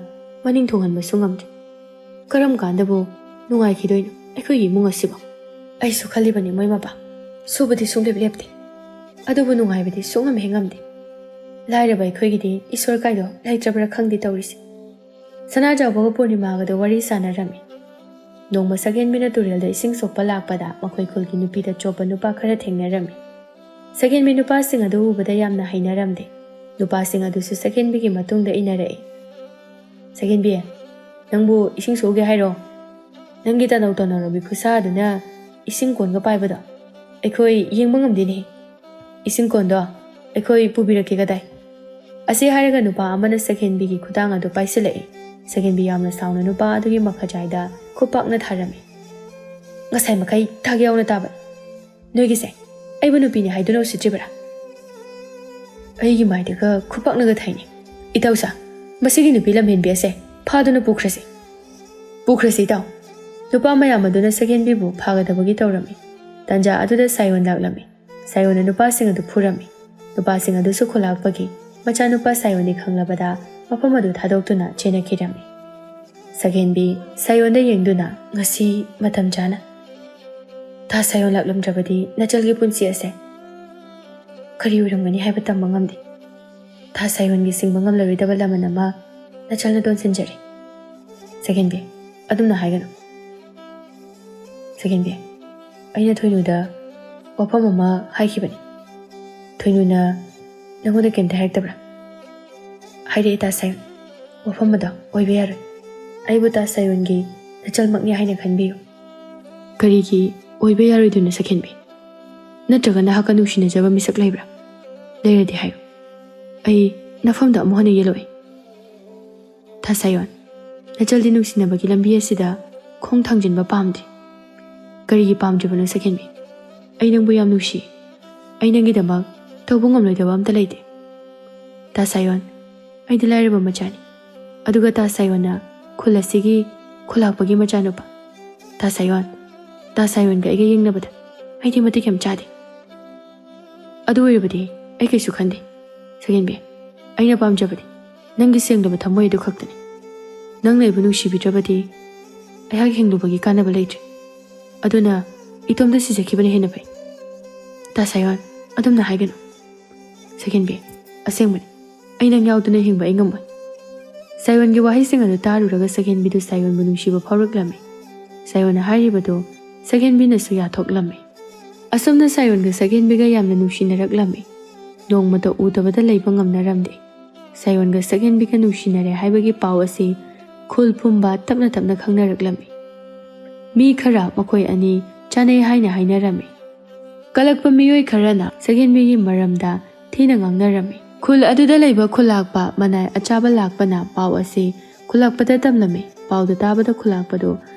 ꯃꯅꯤꯡ ꯊꯨꯡꯍꯟꯕꯁꯨ ꯉꯝꯗ꯭ꯔꯦ꯫ ꯀꯔꯝ ꯀꯥꯟꯗꯕꯨ ꯅꯨꯡꯉꯥꯏꯈꯤꯗꯣꯏꯅꯣ ꯑꯩꯈꯣꯏꯒꯤ ꯏꯃꯨꯡ ꯑꯁꯤꯕꯣ?" "ꯑꯩꯁꯨ ꯈꯜꯂꯤꯕꯅꯤ ꯃꯣꯏ ꯃꯄꯥ꯫ ꯁꯨꯕꯗꯤ ꯁꯨꯡꯂꯦꯞ ꯂꯦꯞꯇꯦ꯫ ꯑꯗꯨꯕꯨ ꯅꯨꯡꯉꯥꯏꯕꯗꯤ ꯁꯨꯡꯉꯝ ꯍꯦꯛ ꯉꯝꯗꯦ꯫ ꯂꯥꯏꯔꯕ ꯑꯩꯈꯣꯏꯒꯤꯗꯤ ꯏꯁꯣꯔ ꯀꯥꯏꯗꯣ ꯂꯩꯇ꯭ꯔꯕ꯭ꯔꯥ ꯈꯪꯗꯦ ꯇꯧꯔꯤꯁꯦ꯫" ꯁꯅꯥꯖꯥꯎꯕꯒ ꯄꯨꯔꯅꯤꯃꯥꯒꯗꯣ ꯋꯥꯔꯤ ꯁꯥꯟꯅꯔꯝꯃꯤ꯫ ꯅꯣꯡꯃ ꯁꯛꯍꯦꯟꯕꯤꯅ ꯇꯨꯔꯦꯜꯗ ꯏꯁꯤꯡ ꯁꯣꯛꯄ ꯂꯥꯛꯄꯗ ꯃꯈꯣꯏ ꯈꯨꯜꯒꯤ ꯅꯨꯄꯤꯗ ꯆꯣꯞꯄ ꯅꯨꯄꯥ ꯈꯔ ꯊꯦꯡꯅꯔꯝꯃꯤ꯫ ꯁꯛꯍꯦꯟꯕꯤ ꯅꯨꯄꯥꯁꯤꯡ ꯑꯗꯨ ꯎꯕꯗ ꯌꯥꯝꯅ ꯍꯩꯅꯔꯝꯗꯦ꯫ ꯅꯨꯄꯥꯁꯤꯡ ꯑꯗꯨꯁꯨ ꯁꯛꯍꯦꯟꯕꯤꯒꯤ ꯃꯇꯨꯡꯗ ꯏꯟꯅꯔꯛꯏ꯫ "ꯁꯛꯍꯦꯟꯕꯤ, ꯅꯪꯕꯨ ꯏꯁꯤꯡ ꯁꯣꯛꯎꯒꯦ ꯍꯥꯏꯔꯣ? ꯅꯪꯒꯤ ꯇꯅꯧ ꯇꯅꯧꯔꯕꯤ ꯈꯨꯠꯁꯥ ꯑꯗꯨꯅ ꯏꯁꯤꯡ ꯀꯣꯟꯒ ꯄꯥꯏꯕꯗꯣ ꯑꯩꯈꯣꯏ ꯌꯦꯡꯕ ꯉꯝꯗꯦꯅꯦ꯫ ꯏꯁꯤꯡ ꯀꯣꯟꯗꯣ ꯑꯩꯈꯣꯏ ꯄꯨꯕꯤꯔꯛꯀꯦ ꯀꯗꯥꯏ?" ꯑꯁꯤ ꯍꯥꯏꯔꯒ ꯅꯨꯄꯥ ꯑꯃꯅ ꯁꯛꯍꯦꯟꯕꯤꯒꯤ ꯈꯨꯗꯥꯡ ꯑꯗꯨ ꯄꯥꯏꯁꯤꯜꯂꯛꯏ꯫ ꯁꯛꯍꯦꯟꯕꯤ ꯌꯥꯝꯅ ꯁꯥꯎꯅ ꯅꯨꯄꯥ ꯑꯗꯨꯒꯤ ꯃꯈꯥꯖꯥꯏꯗ ꯈꯨꯄꯥꯛꯅ ꯊꯥꯔꯝꯃꯤ꯫ "ꯉꯁꯥꯏ ꯃꯈꯩ ꯊꯥꯛ ꯌꯥꯎꯅ ꯇꯥꯕ ꯅꯣꯏꯒꯤꯁꯦ ꯑꯩꯕꯨ ꯅꯨꯄꯤꯅꯤ ꯍꯥꯏꯗꯨꯅ ꯎꯁꯤꯠꯇ꯭ꯔꯤꯕꯔꯥ?" "ꯑꯩꯒꯤ ꯃꯥꯏꯗꯒ ꯈꯨꯄꯥꯛꯅꯒ ꯊꯥꯏꯅꯦ꯫ ꯏꯇꯥꯎꯁꯥ, ꯃꯁꯤꯒꯤ ꯅꯨꯄꯤ ꯂꯝꯍꯦꯟꯕꯤ ꯑꯁꯦ ꯐꯥꯗꯨꯅ ꯄꯨꯈ꯭ꯔꯁꯤ꯫" "ꯄꯨꯈ꯭ꯔꯁꯤ ꯏꯇꯥꯎ꯫" ꯅꯨꯄꯥ ꯃꯌꯥꯝ ꯑꯗꯨꯅ ꯁꯛꯍꯦꯟꯕꯤꯕꯨ ꯐꯥꯒꯗꯕꯒꯤ ꯇꯧꯔꯝꯃꯤ꯫ ꯇꯟꯖꯥ ꯑꯗꯨꯗ ꯁꯥꯌꯣꯟ ꯂꯥꯛꯂꯝꯃꯤ꯫ ꯁꯥꯌꯣꯟꯅ ꯅꯨꯄꯥꯁꯤꯡ ꯑꯗꯨ ꯐꯨꯔꯝꯃꯤ꯫ ꯅꯨꯄꯥꯁꯤꯡ ꯑꯗꯨꯁꯨ ꯈꯨꯂꯥꯛꯄꯒꯤ ꯃꯆꯥꯅꯨꯄꯥ ꯁꯥꯌꯣꯟꯗꯤ ꯈꯪꯂꯕꯗ ꯃꯐꯝ ꯑꯗꯨ ꯊꯥꯗꯣꯛꯇꯨꯅ ꯆꯦꯟꯅꯈꯤꯔꯝꯃꯤ꯫ ꯁꯛꯍꯦꯟꯕꯤ ꯁꯥꯌꯣꯟꯗ ꯌꯦꯡꯗꯨꯅ, "ꯉꯁꯤ ꯃꯇꯝ ꯆꯥꯅ ꯊꯥ ꯁꯥꯌꯣꯟ ꯂꯥꯛꯂꯝꯗ꯭ꯔꯕꯗꯤ ꯅꯆꯜꯒꯤ ꯄꯨꯟꯁꯤ ꯑꯁꯦ ꯀꯔꯤ ꯑꯣꯏꯔꯝꯒꯅꯤ ꯍꯥꯏꯕ ꯇꯝꯕ ꯉꯝꯗꯦ꯫ ꯊꯥ ꯁꯥꯌꯣꯟꯒꯤ ꯁꯤꯡꯕ ꯉꯝꯂꯔꯣꯏꯗꯕ ꯂꯃꯟ ꯑꯃ ꯅꯆꯜꯅ ꯇꯣꯟꯁꯤꯟꯖꯔꯦ꯫" "ꯁꯛꯍꯦꯟꯕꯤ, ꯑꯗꯨꯝꯅ ꯍꯥꯏꯒꯅꯨ꯫" "ꯁꯛꯍꯦꯟꯕꯤ, ꯑꯩꯅ ꯊꯣꯏꯅꯨꯗ ꯋꯥꯐꯝ ꯑꯃ ꯍꯥꯏꯈꯤꯕꯅꯤ꯫ ꯊꯣꯏꯅꯨꯅ ꯅꯪꯉꯣꯟꯗ ꯀꯩꯝꯇ ꯍꯥꯏꯔꯛꯇꯕ꯭ꯔꯥ?" "ꯍꯥꯏꯔꯛꯑꯦ ꯇꯥ ꯁꯥꯌꯣꯟ꯫ ꯋꯥꯐꯝ ꯑꯗꯣ ꯑꯣꯏꯕ ꯌꯥꯔꯣꯏ꯫ ꯑꯩꯕꯨ ꯇꯥ ꯁꯥꯌꯣꯟꯒꯤ ꯅꯆꯜꯃꯛꯅꯤ ꯍꯥꯏꯅ ꯈꯟꯕꯤꯌꯨ꯫ ꯀꯔꯤꯒꯤ ꯑꯣꯏꯕ ꯌꯥꯔꯣꯏꯗꯣꯏꯅꯣ ꯁꯛꯍꯦꯟꯕꯤ? ꯅꯠꯇ꯭ꯔꯒ ꯅꯍꯥꯛꯀ ꯅꯨꯡꯁꯤꯅꯖꯕ ꯃꯤꯁꯛ ꯂꯩꯕ꯭ꯔꯥ? ꯂꯩꯔꯗꯤ ꯍꯥꯏꯌꯨ꯫ ꯑꯩ ꯅꯐꯝꯗ ꯑꯃꯨꯛ ꯍꯟꯅ ꯌꯦꯜꯂꯣꯏ꯫ ꯊꯥꯁꯥꯌꯣꯟ, ꯅꯆꯜꯗꯤ ꯅꯨꯡꯁꯤꯅꯕꯒꯤ ꯂꯝꯕꯤ ꯑꯁꯤꯗ ꯈꯣꯡ ꯊꯥꯡꯖꯤꯟꯕ ꯄꯥꯝꯗꯦ꯫ ꯀꯔꯤꯒꯤ ꯄꯥꯝꯗ꯭ꯔꯤꯕꯅꯣ ꯁꯛꯍꯦꯟꯕꯤ? ꯑꯩ ꯅꯪꯕꯨ ꯌꯥꯝ ꯅꯨꯡꯁꯤ꯫ ꯑꯩ ꯅꯪꯒꯤꯗꯃꯛ ꯇꯧꯕ ꯉꯝꯂꯣꯏꯗꯕ ꯑꯝꯇ ꯂꯩꯇꯦ꯫ ꯊꯥꯁꯥꯌꯣꯟ, ꯑꯩꯗꯤ ꯂꯥꯏꯔꯕ ꯃꯆꯥꯅꯤ꯫ ꯑꯗꯨꯒ ꯊꯥꯁꯥꯌꯣꯟꯅ ꯈꯨꯜ ꯑꯁꯤꯒꯤ ꯈꯨꯜꯂꯥꯛꯄꯒꯤ ꯃꯆꯥꯅꯨꯄꯥ꯫ ꯊꯥꯁꯥꯌꯣꯟ, ꯊꯥꯁꯥꯌꯣꯟꯒ ꯑꯩꯒ ꯌꯦꯡꯅꯕꯗ ꯑꯩꯗꯤ ꯃꯇꯤꯛ ꯌꯥꯝ ꯆꯥꯗꯦ꯫ ꯑꯗꯨ ꯑꯣꯏꯔꯕꯗꯤ ꯑꯩ ꯀꯩꯁꯨ ꯈꯟꯗꯦ꯫ ꯁꯛꯍꯦꯟꯕꯤ, ꯑꯩꯅ ꯄꯥꯝꯖꯕꯗꯤ ꯅꯪꯒꯤ ꯁꯦꯡꯂꯕ ꯊꯃꯣꯏ ꯑꯗꯨ ꯈꯛꯇꯅꯤ꯫ ꯅꯪꯅ ꯑꯩꯕꯨ ꯅꯨꯡꯁꯤꯕꯤꯗ꯭ꯔꯕꯗꯤ ꯑꯩꯍꯥꯛ ꯍꯤꯡꯂꯨꯕꯒꯤ ꯀꯥꯟꯅꯕ ꯂꯩꯇ꯭ꯔꯦ꯫ ꯑꯗꯨꯅ ꯏꯇꯣꯝꯇ ꯁꯤꯖꯈꯤꯕꯅ ꯍꯦꯟꯅ ꯐꯩ꯫ ꯊꯥꯁꯥꯌꯣꯟ, ꯑꯗꯨꯝꯅ ꯍꯥꯏꯒꯅꯨ꯫ ꯁꯛꯍꯦꯟꯕꯤ, ꯑꯁꯦꯡꯕꯅꯤ, ꯑꯩ ꯅꯪ ꯌꯥꯎꯗꯅ ꯍꯤꯡꯕ ꯑꯩ ꯉꯝꯃꯣꯏ꯫ ꯁꯥꯌꯣꯟꯒꯤ ꯋꯥꯍꯩꯁꯤꯡ ꯑꯗꯨ ꯇꯥꯔꯨꯔꯒ ꯁꯛꯍꯦꯟꯕꯤꯗꯨ ꯁꯥꯌꯣꯟꯕꯨ ꯅꯨꯡꯁꯤꯕ ꯐꯥꯎꯔꯛꯂꯝꯃꯤ꯫ ꯁꯥꯌꯣꯟꯅ ꯍꯥꯏꯔꯤꯕꯗꯨ ꯁꯛꯍꯦꯟꯕꯤꯅꯁꯨ ꯌꯥꯊꯣꯛꯂꯝꯃꯤ꯫ ꯑꯁꯨꯝꯅ ꯁꯥꯌꯣꯟꯒ ꯁꯛꯍꯦꯟꯕꯤꯒ ꯌꯥꯝꯅ ꯅꯨꯡꯁꯤꯅꯔꯛꯂꯝꯃꯤ꯫ ꯅꯣꯡꯃꯇ ꯎꯗꯕꯗ ꯂꯩꯕ ꯉꯝꯅꯔꯝꯗꯦ꯫ ꯁꯥꯌꯣꯟꯒ ꯁꯛꯍꯦꯟꯕꯤꯒ ꯅꯨꯡꯁꯤꯅꯔꯦ ꯍꯥꯏꯕꯒꯤ ꯄꯥꯎ ꯑꯁꯤ ꯈꯨꯜ ꯄꯨꯝꯕ ꯇꯞꯅ ꯇꯞꯅ ꯈꯪꯅꯔꯛꯂꯝꯃꯤ꯫ ꯃꯤ ꯈꯔ ꯃꯈꯣꯏ ꯑꯅꯤ ꯆꯥꯅꯩ ꯍꯥꯏꯅ ꯍꯥꯏꯅꯔꯝꯃꯤ꯫ ꯀꯂꯛꯄ ꯃꯤꯑꯣꯏ ꯈꯔꯅ ꯁꯛꯍꯦꯟꯕꯤꯒꯤ ꯃꯔꯝꯗ ꯊꯤꯅ ꯉꯥꯡꯅꯔꯝꯃꯤ꯫ ꯈꯨꯜ ꯑꯗꯨꯗ ꯂꯩꯕ ꯈꯨꯜꯂꯥꯛꯄ ꯃꯅꯥꯏ ꯑꯆꯥꯕ ꯂꯥꯛꯄꯅ ꯄꯥꯎ ꯑꯁꯤ ꯈꯨꯜꯂꯥꯛꯄꯗ ꯇꯝꯂꯝꯃꯤ꯫ ꯄꯥꯎꯗꯨ ꯇꯥꯕꯗ ꯈꯨꯜꯂꯥꯛꯄꯗꯨ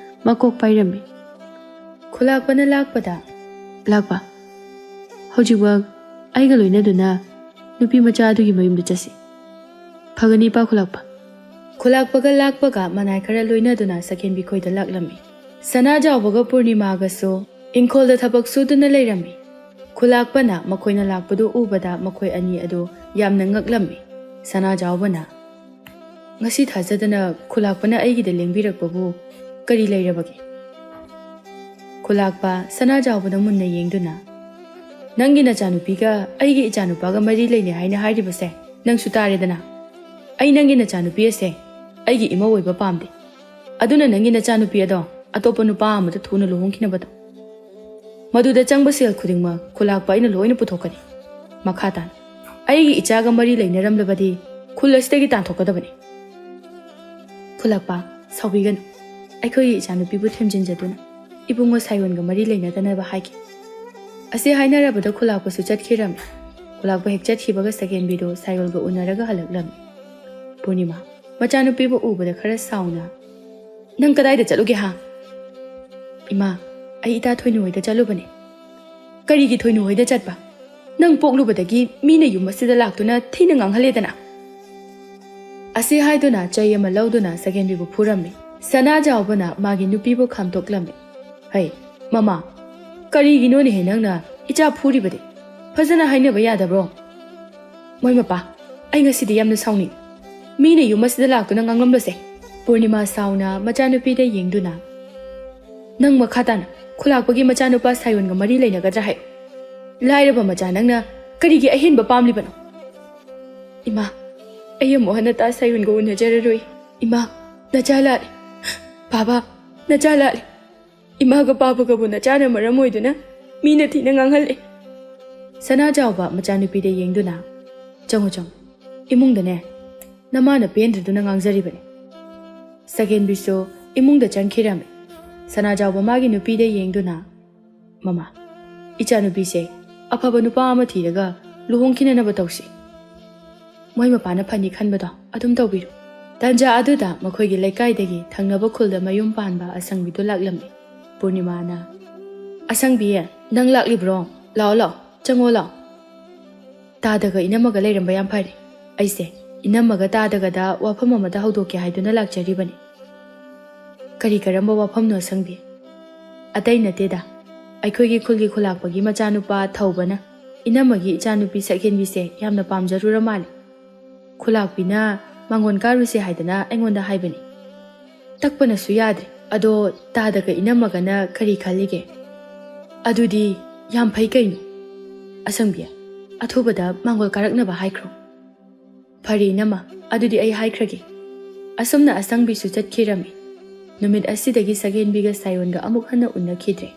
ꯃꯀꯣꯛ ꯄꯥꯏꯔꯝꯃꯤ꯫ ꯈꯨꯜꯂꯥꯛꯄꯅ ꯂꯥꯛꯄꯗ, "ꯂꯥꯛꯄ, ꯍꯧꯖꯤꯛꯃꯛ ꯑꯩꯒ ꯂꯣꯏꯅꯗꯨꯅ ꯅꯨꯄꯤ ꯃꯆꯥ ꯑꯗꯨꯒꯤ ꯃꯌꯨꯝꯗ ꯆꯠꯁꯤ꯫ ꯐꯒꯅꯤ, ꯏꯄꯥ ꯈꯨꯜꯂꯥꯛꯄ?" ꯈꯨꯜꯂꯥꯛꯄꯒ ꯂꯥꯛꯄꯒ ꯃꯅꯥꯏ ꯈꯔ ꯂꯣꯏꯅꯗꯨꯅ ꯁꯛꯍꯦꯟꯕꯤ ꯈꯣꯏꯗ ꯂꯥꯛꯂꯝꯃꯤ꯫ ꯁꯅꯥꯖꯥꯎꯕꯒ ꯄꯨꯔꯅꯤꯃꯥꯒꯁꯨ ꯏꯪꯈꯣꯜꯗ ꯊꯕꯛ ꯁꯨꯗꯨꯅ ꯂꯩꯔꯝꯃꯤ꯫ ꯈꯨꯜꯂꯥꯛꯄꯅ ꯃꯈꯣꯏꯅ ꯂꯥꯛꯄꯗꯨ ꯎꯕꯗ ꯃꯈꯣꯏ ꯑꯅꯤ ꯑꯗꯨ ꯌꯥꯝꯅ ꯉꯛꯂꯝꯃꯤ꯫ ꯁꯅꯥꯖꯥꯎꯕꯅ, "ꯉꯁꯤ ꯊꯥꯖꯗꯅ ꯈꯨꯜꯂꯥꯛꯄꯅ ꯑꯩꯒꯤꯗ ꯂꯦꯡꯕꯤꯔꯛꯄꯕꯨ ꯀꯔꯤ ꯂꯩꯔꯕꯒꯦ?" ꯈꯨꯜꯂꯥꯛꯄ ꯁꯅꯥꯖꯥꯎꯕꯗ ꯃꯨꯟꯅ ꯌꯦꯡꯗꯨꯅ, "ꯅꯪꯒꯤ ꯅꯆꯥꯅꯨꯄꯤꯒ ꯑꯩꯒꯤ ꯏꯆꯥꯅꯨꯄꯥꯒ ꯃꯔꯤ ꯂꯩꯅꯩ ꯍꯥꯏꯅ ꯍꯥꯏꯔꯤꯕꯁꯦ ꯅꯪꯁꯨ ꯇꯥꯔꯦꯗꯅ꯫ ꯑꯩ ꯅꯪꯒꯤ ꯅꯆꯥꯅꯨꯄꯤ ꯑꯁꯦ ꯑꯩꯒꯤ ꯏꯃꯧ ꯑꯣꯏꯕ ꯄꯥꯝꯗꯦ꯫ ꯑꯗꯨꯅ ꯅꯪꯒꯤ ꯅꯆꯥꯅꯨꯄꯤ ꯑꯗꯣ ꯑꯇꯣꯞꯄ ꯅꯨꯄꯥ ꯑꯃꯗ ꯊꯨꯅ ꯂꯨꯍꯣꯡꯈꯤꯅꯕꯗꯣ꯫ ꯃꯗꯨꯗ ꯆꯪꯕ ꯁꯦꯜ ꯈꯨꯗꯤꯡꯃꯛ ꯈꯨꯜꯂꯥꯛꯄ ꯑꯩꯅ ꯂꯣꯏꯅ ꯄꯨꯊꯣꯛꯀꯅꯤ꯫ ꯃꯈꯥ ꯇꯥꯅ ꯑꯩꯒꯤ ꯏꯆꯥꯒ ꯃꯔꯤ ꯂꯩꯅꯔꯝꯂꯕꯗꯤ ꯈꯨꯜ ꯑꯁꯤꯗꯒꯤ ꯇꯥꯟꯊꯣꯛꯀꯗꯕꯅꯤ꯫" ꯈꯨꯜꯂꯥꯛꯄ, ꯁꯥꯎꯕꯤꯒꯅꯨ꯫ ꯑꯩꯈꯣꯏꯒꯤ ꯏꯆꯥꯅꯨꯄꯤꯕꯨ ꯊꯦꯝꯖꯤꯟꯖꯗꯨꯅ ꯏꯕꯨꯡꯉꯣ ꯁꯥꯌꯣꯟꯒ ꯃꯔꯤ ꯂꯩꯅꯗꯅꯕ ꯍꯥꯏꯈꯤ꯫ ꯑꯁꯤ ꯍꯥꯏꯅꯔꯕꯗ ꯈꯨꯂꯥꯛꯄꯁꯨ ꯆꯠꯈꯤꯔꯝꯃꯤ꯫ ꯈꯨꯂꯥꯛꯄ ꯍꯦꯛ ꯆꯠꯈꯤꯕꯒ ꯁꯒꯦꯟꯕꯤꯗꯣ ꯁꯥꯌꯣꯜꯒ ꯎꯅꯔꯒ ꯍꯜꯂꯛꯂꯝꯃꯤ꯫ ꯄꯨꯔꯅꯤꯃꯥ, ꯃꯆꯥꯅꯨꯄꯤꯕꯨ ꯎꯕꯗ ꯈꯔ ꯁꯥꯎꯅ, "ꯅꯪ ꯀꯗꯥꯏꯗ ꯆꯠꯂꯨꯒꯦ ꯍꯥ?" "ꯏꯃꯥ, ꯑꯩ ꯏꯇꯥ ꯊꯣꯏꯅꯨ ꯍꯣꯏꯗ ꯆꯠꯂꯨꯕꯅꯦ꯫" "ꯀꯔꯤꯒꯤ ꯊꯣꯏꯅꯨ ꯍꯣꯏꯗ ꯆꯠꯄ? ꯅꯪ ꯄꯣꯛꯂꯨꯕꯗꯒꯤ ꯃꯤꯅ ꯌꯨꯝ ꯑꯁꯤꯗ ꯂꯥꯛꯇꯨꯅ ꯊꯤꯅ ꯉꯥꯡꯍꯜꯂꯦꯗꯅ꯫" ꯑꯁꯤ ꯍꯥꯏꯗꯨꯅ ꯆꯩ ꯑꯃ ꯂꯧꯗꯨꯅ ꯁꯒꯦꯟꯕꯤꯕꯨ ꯐꯨꯔꯝꯃꯤ꯫ ꯁꯅꯥꯖꯥꯎꯕꯅ ꯃꯥꯒꯤ ꯅꯨꯄꯤꯕꯨ ꯈꯥꯝꯇꯣꯛꯂꯝꯃꯤ꯫ "ꯍꯩ, ꯃꯃꯥ, ꯀꯔꯤꯒꯤꯅꯣꯅꯦꯍꯦ ꯅꯪꯅ ꯏꯆꯥ ꯐꯨꯔꯤꯕꯗꯤ? ꯐꯖꯅ ꯍꯥꯏꯅꯕ ꯌꯥꯗꯕ꯭ꯔꯣ?" "ꯃꯣꯏ ꯃꯄꯥ, ꯑꯩ ꯉꯁꯤꯗꯤ ꯌꯥꯝꯅ ꯁꯥꯎꯅꯤꯡ꯫ ꯃꯤꯅ ꯌꯨꯝ ꯑꯁꯤꯗ ꯂꯥꯛꯇꯨꯅ ꯉꯥꯡꯂꯝꯕꯁꯦ꯫" ꯄꯨꯔꯅꯤꯃꯥ ꯁꯥꯎꯅ ꯃꯆꯥꯅꯨꯄꯤꯗ ꯌꯦꯡꯗꯨꯅ, "ꯅꯪ ꯃꯈꯥ ꯇꯥꯅ ꯈꯨꯂꯥꯛꯄꯒꯤ ꯃꯆꯥꯅꯨꯄꯥ ꯁꯥꯌꯣꯟꯒ ꯃꯔꯤ ꯂꯩꯅꯒꯗ꯭ꯔꯥ ꯍꯥꯏ? ꯂꯥꯏꯔꯕ ꯃꯆꯥ ꯅꯪꯅ ꯀꯔꯤꯒꯤ ꯑꯍꯦꯟꯕ ꯄꯥꯝꯂꯤꯕꯅꯣ?" "ꯏꯃꯥ, ꯑꯩ ꯑꯃꯨꯛ ꯍꯟꯅ ꯇꯥ ꯁꯥꯌꯣꯟꯒ ꯎꯅꯖꯔꯔꯣꯏ꯫ ꯏꯃꯥ, ꯅꯆꯥ ꯂꯥꯛꯂꯦ꯫ ꯕꯥꯕꯥ, ꯅꯆꯥ ꯂꯥꯛꯂꯦ꯫ ꯏꯃꯥꯒ ꯄꯥꯕꯒꯕꯨ ꯅꯆꯥꯅ ꯃꯔꯝ ꯑꯣꯏꯗꯨꯅ ꯃꯤꯅ ꯊꯤꯅ ꯉꯥꯡꯍꯜꯂꯦ꯫" ꯁꯅꯥꯖꯥꯎꯕ ꯃꯆꯥꯅꯨꯄꯤꯗ ꯌꯦꯡꯗꯨꯅ, "ꯆꯪꯉꯨ, ꯆꯪꯉꯨ, ꯏꯃꯨꯡꯗꯅꯦ ꯅꯃꯥꯅ ꯄꯦꯟꯗ꯭ꯔꯗꯨꯅ ꯉꯥꯡꯖꯔꯤꯕꯅꯤ꯫" ꯁꯒꯦꯟꯕꯤꯁꯨ ꯏꯃꯨꯡꯗ ꯆꯪꯈꯤꯔꯝꯃꯤ꯫ ꯁꯅꯥꯖꯥꯎꯕ ꯃꯥꯒꯤ ꯅꯨꯄꯤꯗ ꯌꯦꯡꯗꯨꯅ, "ꯃꯃꯥ, ꯏꯆꯥꯅꯨꯄꯤꯁꯦ ꯑꯐꯕ ꯅꯨꯄꯥ ꯑꯃ ꯊꯤꯔꯒ ꯂꯨꯍꯣꯡꯈꯤꯅꯅꯕ ꯇꯧꯁꯤ꯫ ꯃꯣꯏ ꯃꯄꯥꯅ ꯐꯅꯤ ꯈꯟꯕꯗꯣ ꯑꯗꯨꯝ ꯇꯧꯕꯤꯔꯣ꯫" ꯇꯥꯟꯖꯥ ꯑꯗꯨꯗ ꯃꯈꯣꯏꯒꯤ ꯂꯩꯀꯥꯏꯗꯒꯤ ꯊꯪꯅꯕ ꯈꯨꯜꯗ ꯃꯌꯨꯝ ꯄꯥꯟꯕ ꯑꯁꯪꯕꯤꯗꯨ ꯂꯥꯛꯂꯝꯃꯤ꯫ ꯄꯨꯔꯅꯤꯃꯥꯅ, "ꯑꯁꯪꯕꯤ, ꯅꯪ ꯂꯥꯛꯂꯤꯕ꯭ꯔꯣ? ꯂꯥꯛꯑꯣ, ꯂꯥꯛꯑꯣ, ꯆꯪꯉꯣ, ꯂꯥꯛꯑꯣ꯫ ꯇꯥꯗꯒ ꯏꯅꯝꯃꯒ ꯂꯩꯔꯝꯕ ꯌꯥꯝ ꯐꯔꯦ꯫ ꯑꯩꯁꯦ ꯏꯅꯝꯃꯒ ꯇꯥꯗꯒꯗ ꯋꯥꯐꯝ ꯑꯃꯇ ꯍꯧꯗꯣꯛꯀꯦ ꯍꯥꯏꯗꯨꯅ ꯂꯥꯛꯆꯔꯤꯕꯅꯤ꯫" "ꯀꯔꯤ ꯀꯔꯝꯕ ꯋꯥꯐꯝꯅꯣ ꯑꯁꯪꯕꯤ?" "ꯑꯇꯩ ꯅꯠꯇꯦꯗ, ꯑꯩꯈꯣꯏꯒꯤ ꯈꯨꯜꯒꯤ ꯈꯨꯂꯥꯛꯄꯒꯤ ꯃꯆꯥꯅꯨꯄꯥ ꯊꯧꯕꯅ ꯏꯅꯝꯃꯒꯤ ꯏꯆꯥꯅꯨꯄꯤ ꯁꯛꯍꯦꯟꯕꯤꯁꯦ ꯌꯥꯝꯅ ꯄꯥꯝꯖꯔꯨꯔ ꯃꯥꯜꯂꯦ꯫ ꯈꯨꯂꯥꯛꯄꯤꯅ ꯃꯥꯡꯒꯣꯟ ꯀꯥꯔꯨꯁꯦ ꯍꯥꯏꯗꯅ ꯑꯩꯉꯣꯟꯗ ꯍꯥꯏꯕꯅꯤ꯫ ꯇꯛꯄꯅꯁꯨ ꯌꯥꯗ꯭ꯔꯦ꯫ ꯑꯗꯣ ꯇꯥꯗꯒ ꯏꯅꯝꯃꯒꯅ ꯀꯔꯤ ꯈꯜꯂꯤꯒꯦ?" "ꯑꯗꯨꯗꯤ ꯌꯥꯝ ꯐꯩ ꯀꯩꯅꯣ꯫ ꯑꯁꯪꯕꯤ, ꯑꯊꯨꯕꯗ ꯃꯥꯡꯒꯣꯜ ꯀꯥꯔꯛꯅꯕ ꯍꯥꯏꯈ꯭ꯔꯣ꯫" "ꯐꯔꯦ ꯏꯅꯝꯃ, ꯑꯗꯨꯗꯤ ꯑꯩ ꯍꯥꯏꯈ꯭ꯔꯒꯦ꯫" ꯑꯁꯨꯝꯅ ꯑꯁꯪꯕꯤꯁꯨ ꯆꯠꯈꯤꯔꯝꯃꯤ꯫ ꯅꯨꯃꯤꯠ ꯑꯁꯤꯗꯒꯤ ꯁꯛꯍꯦꯟꯕꯤꯒ ꯁꯥꯌꯣꯟꯒ ꯑꯃꯨꯛ ꯍꯟꯅ ꯎꯅꯈꯤꯗ꯭ꯔꯦ꯫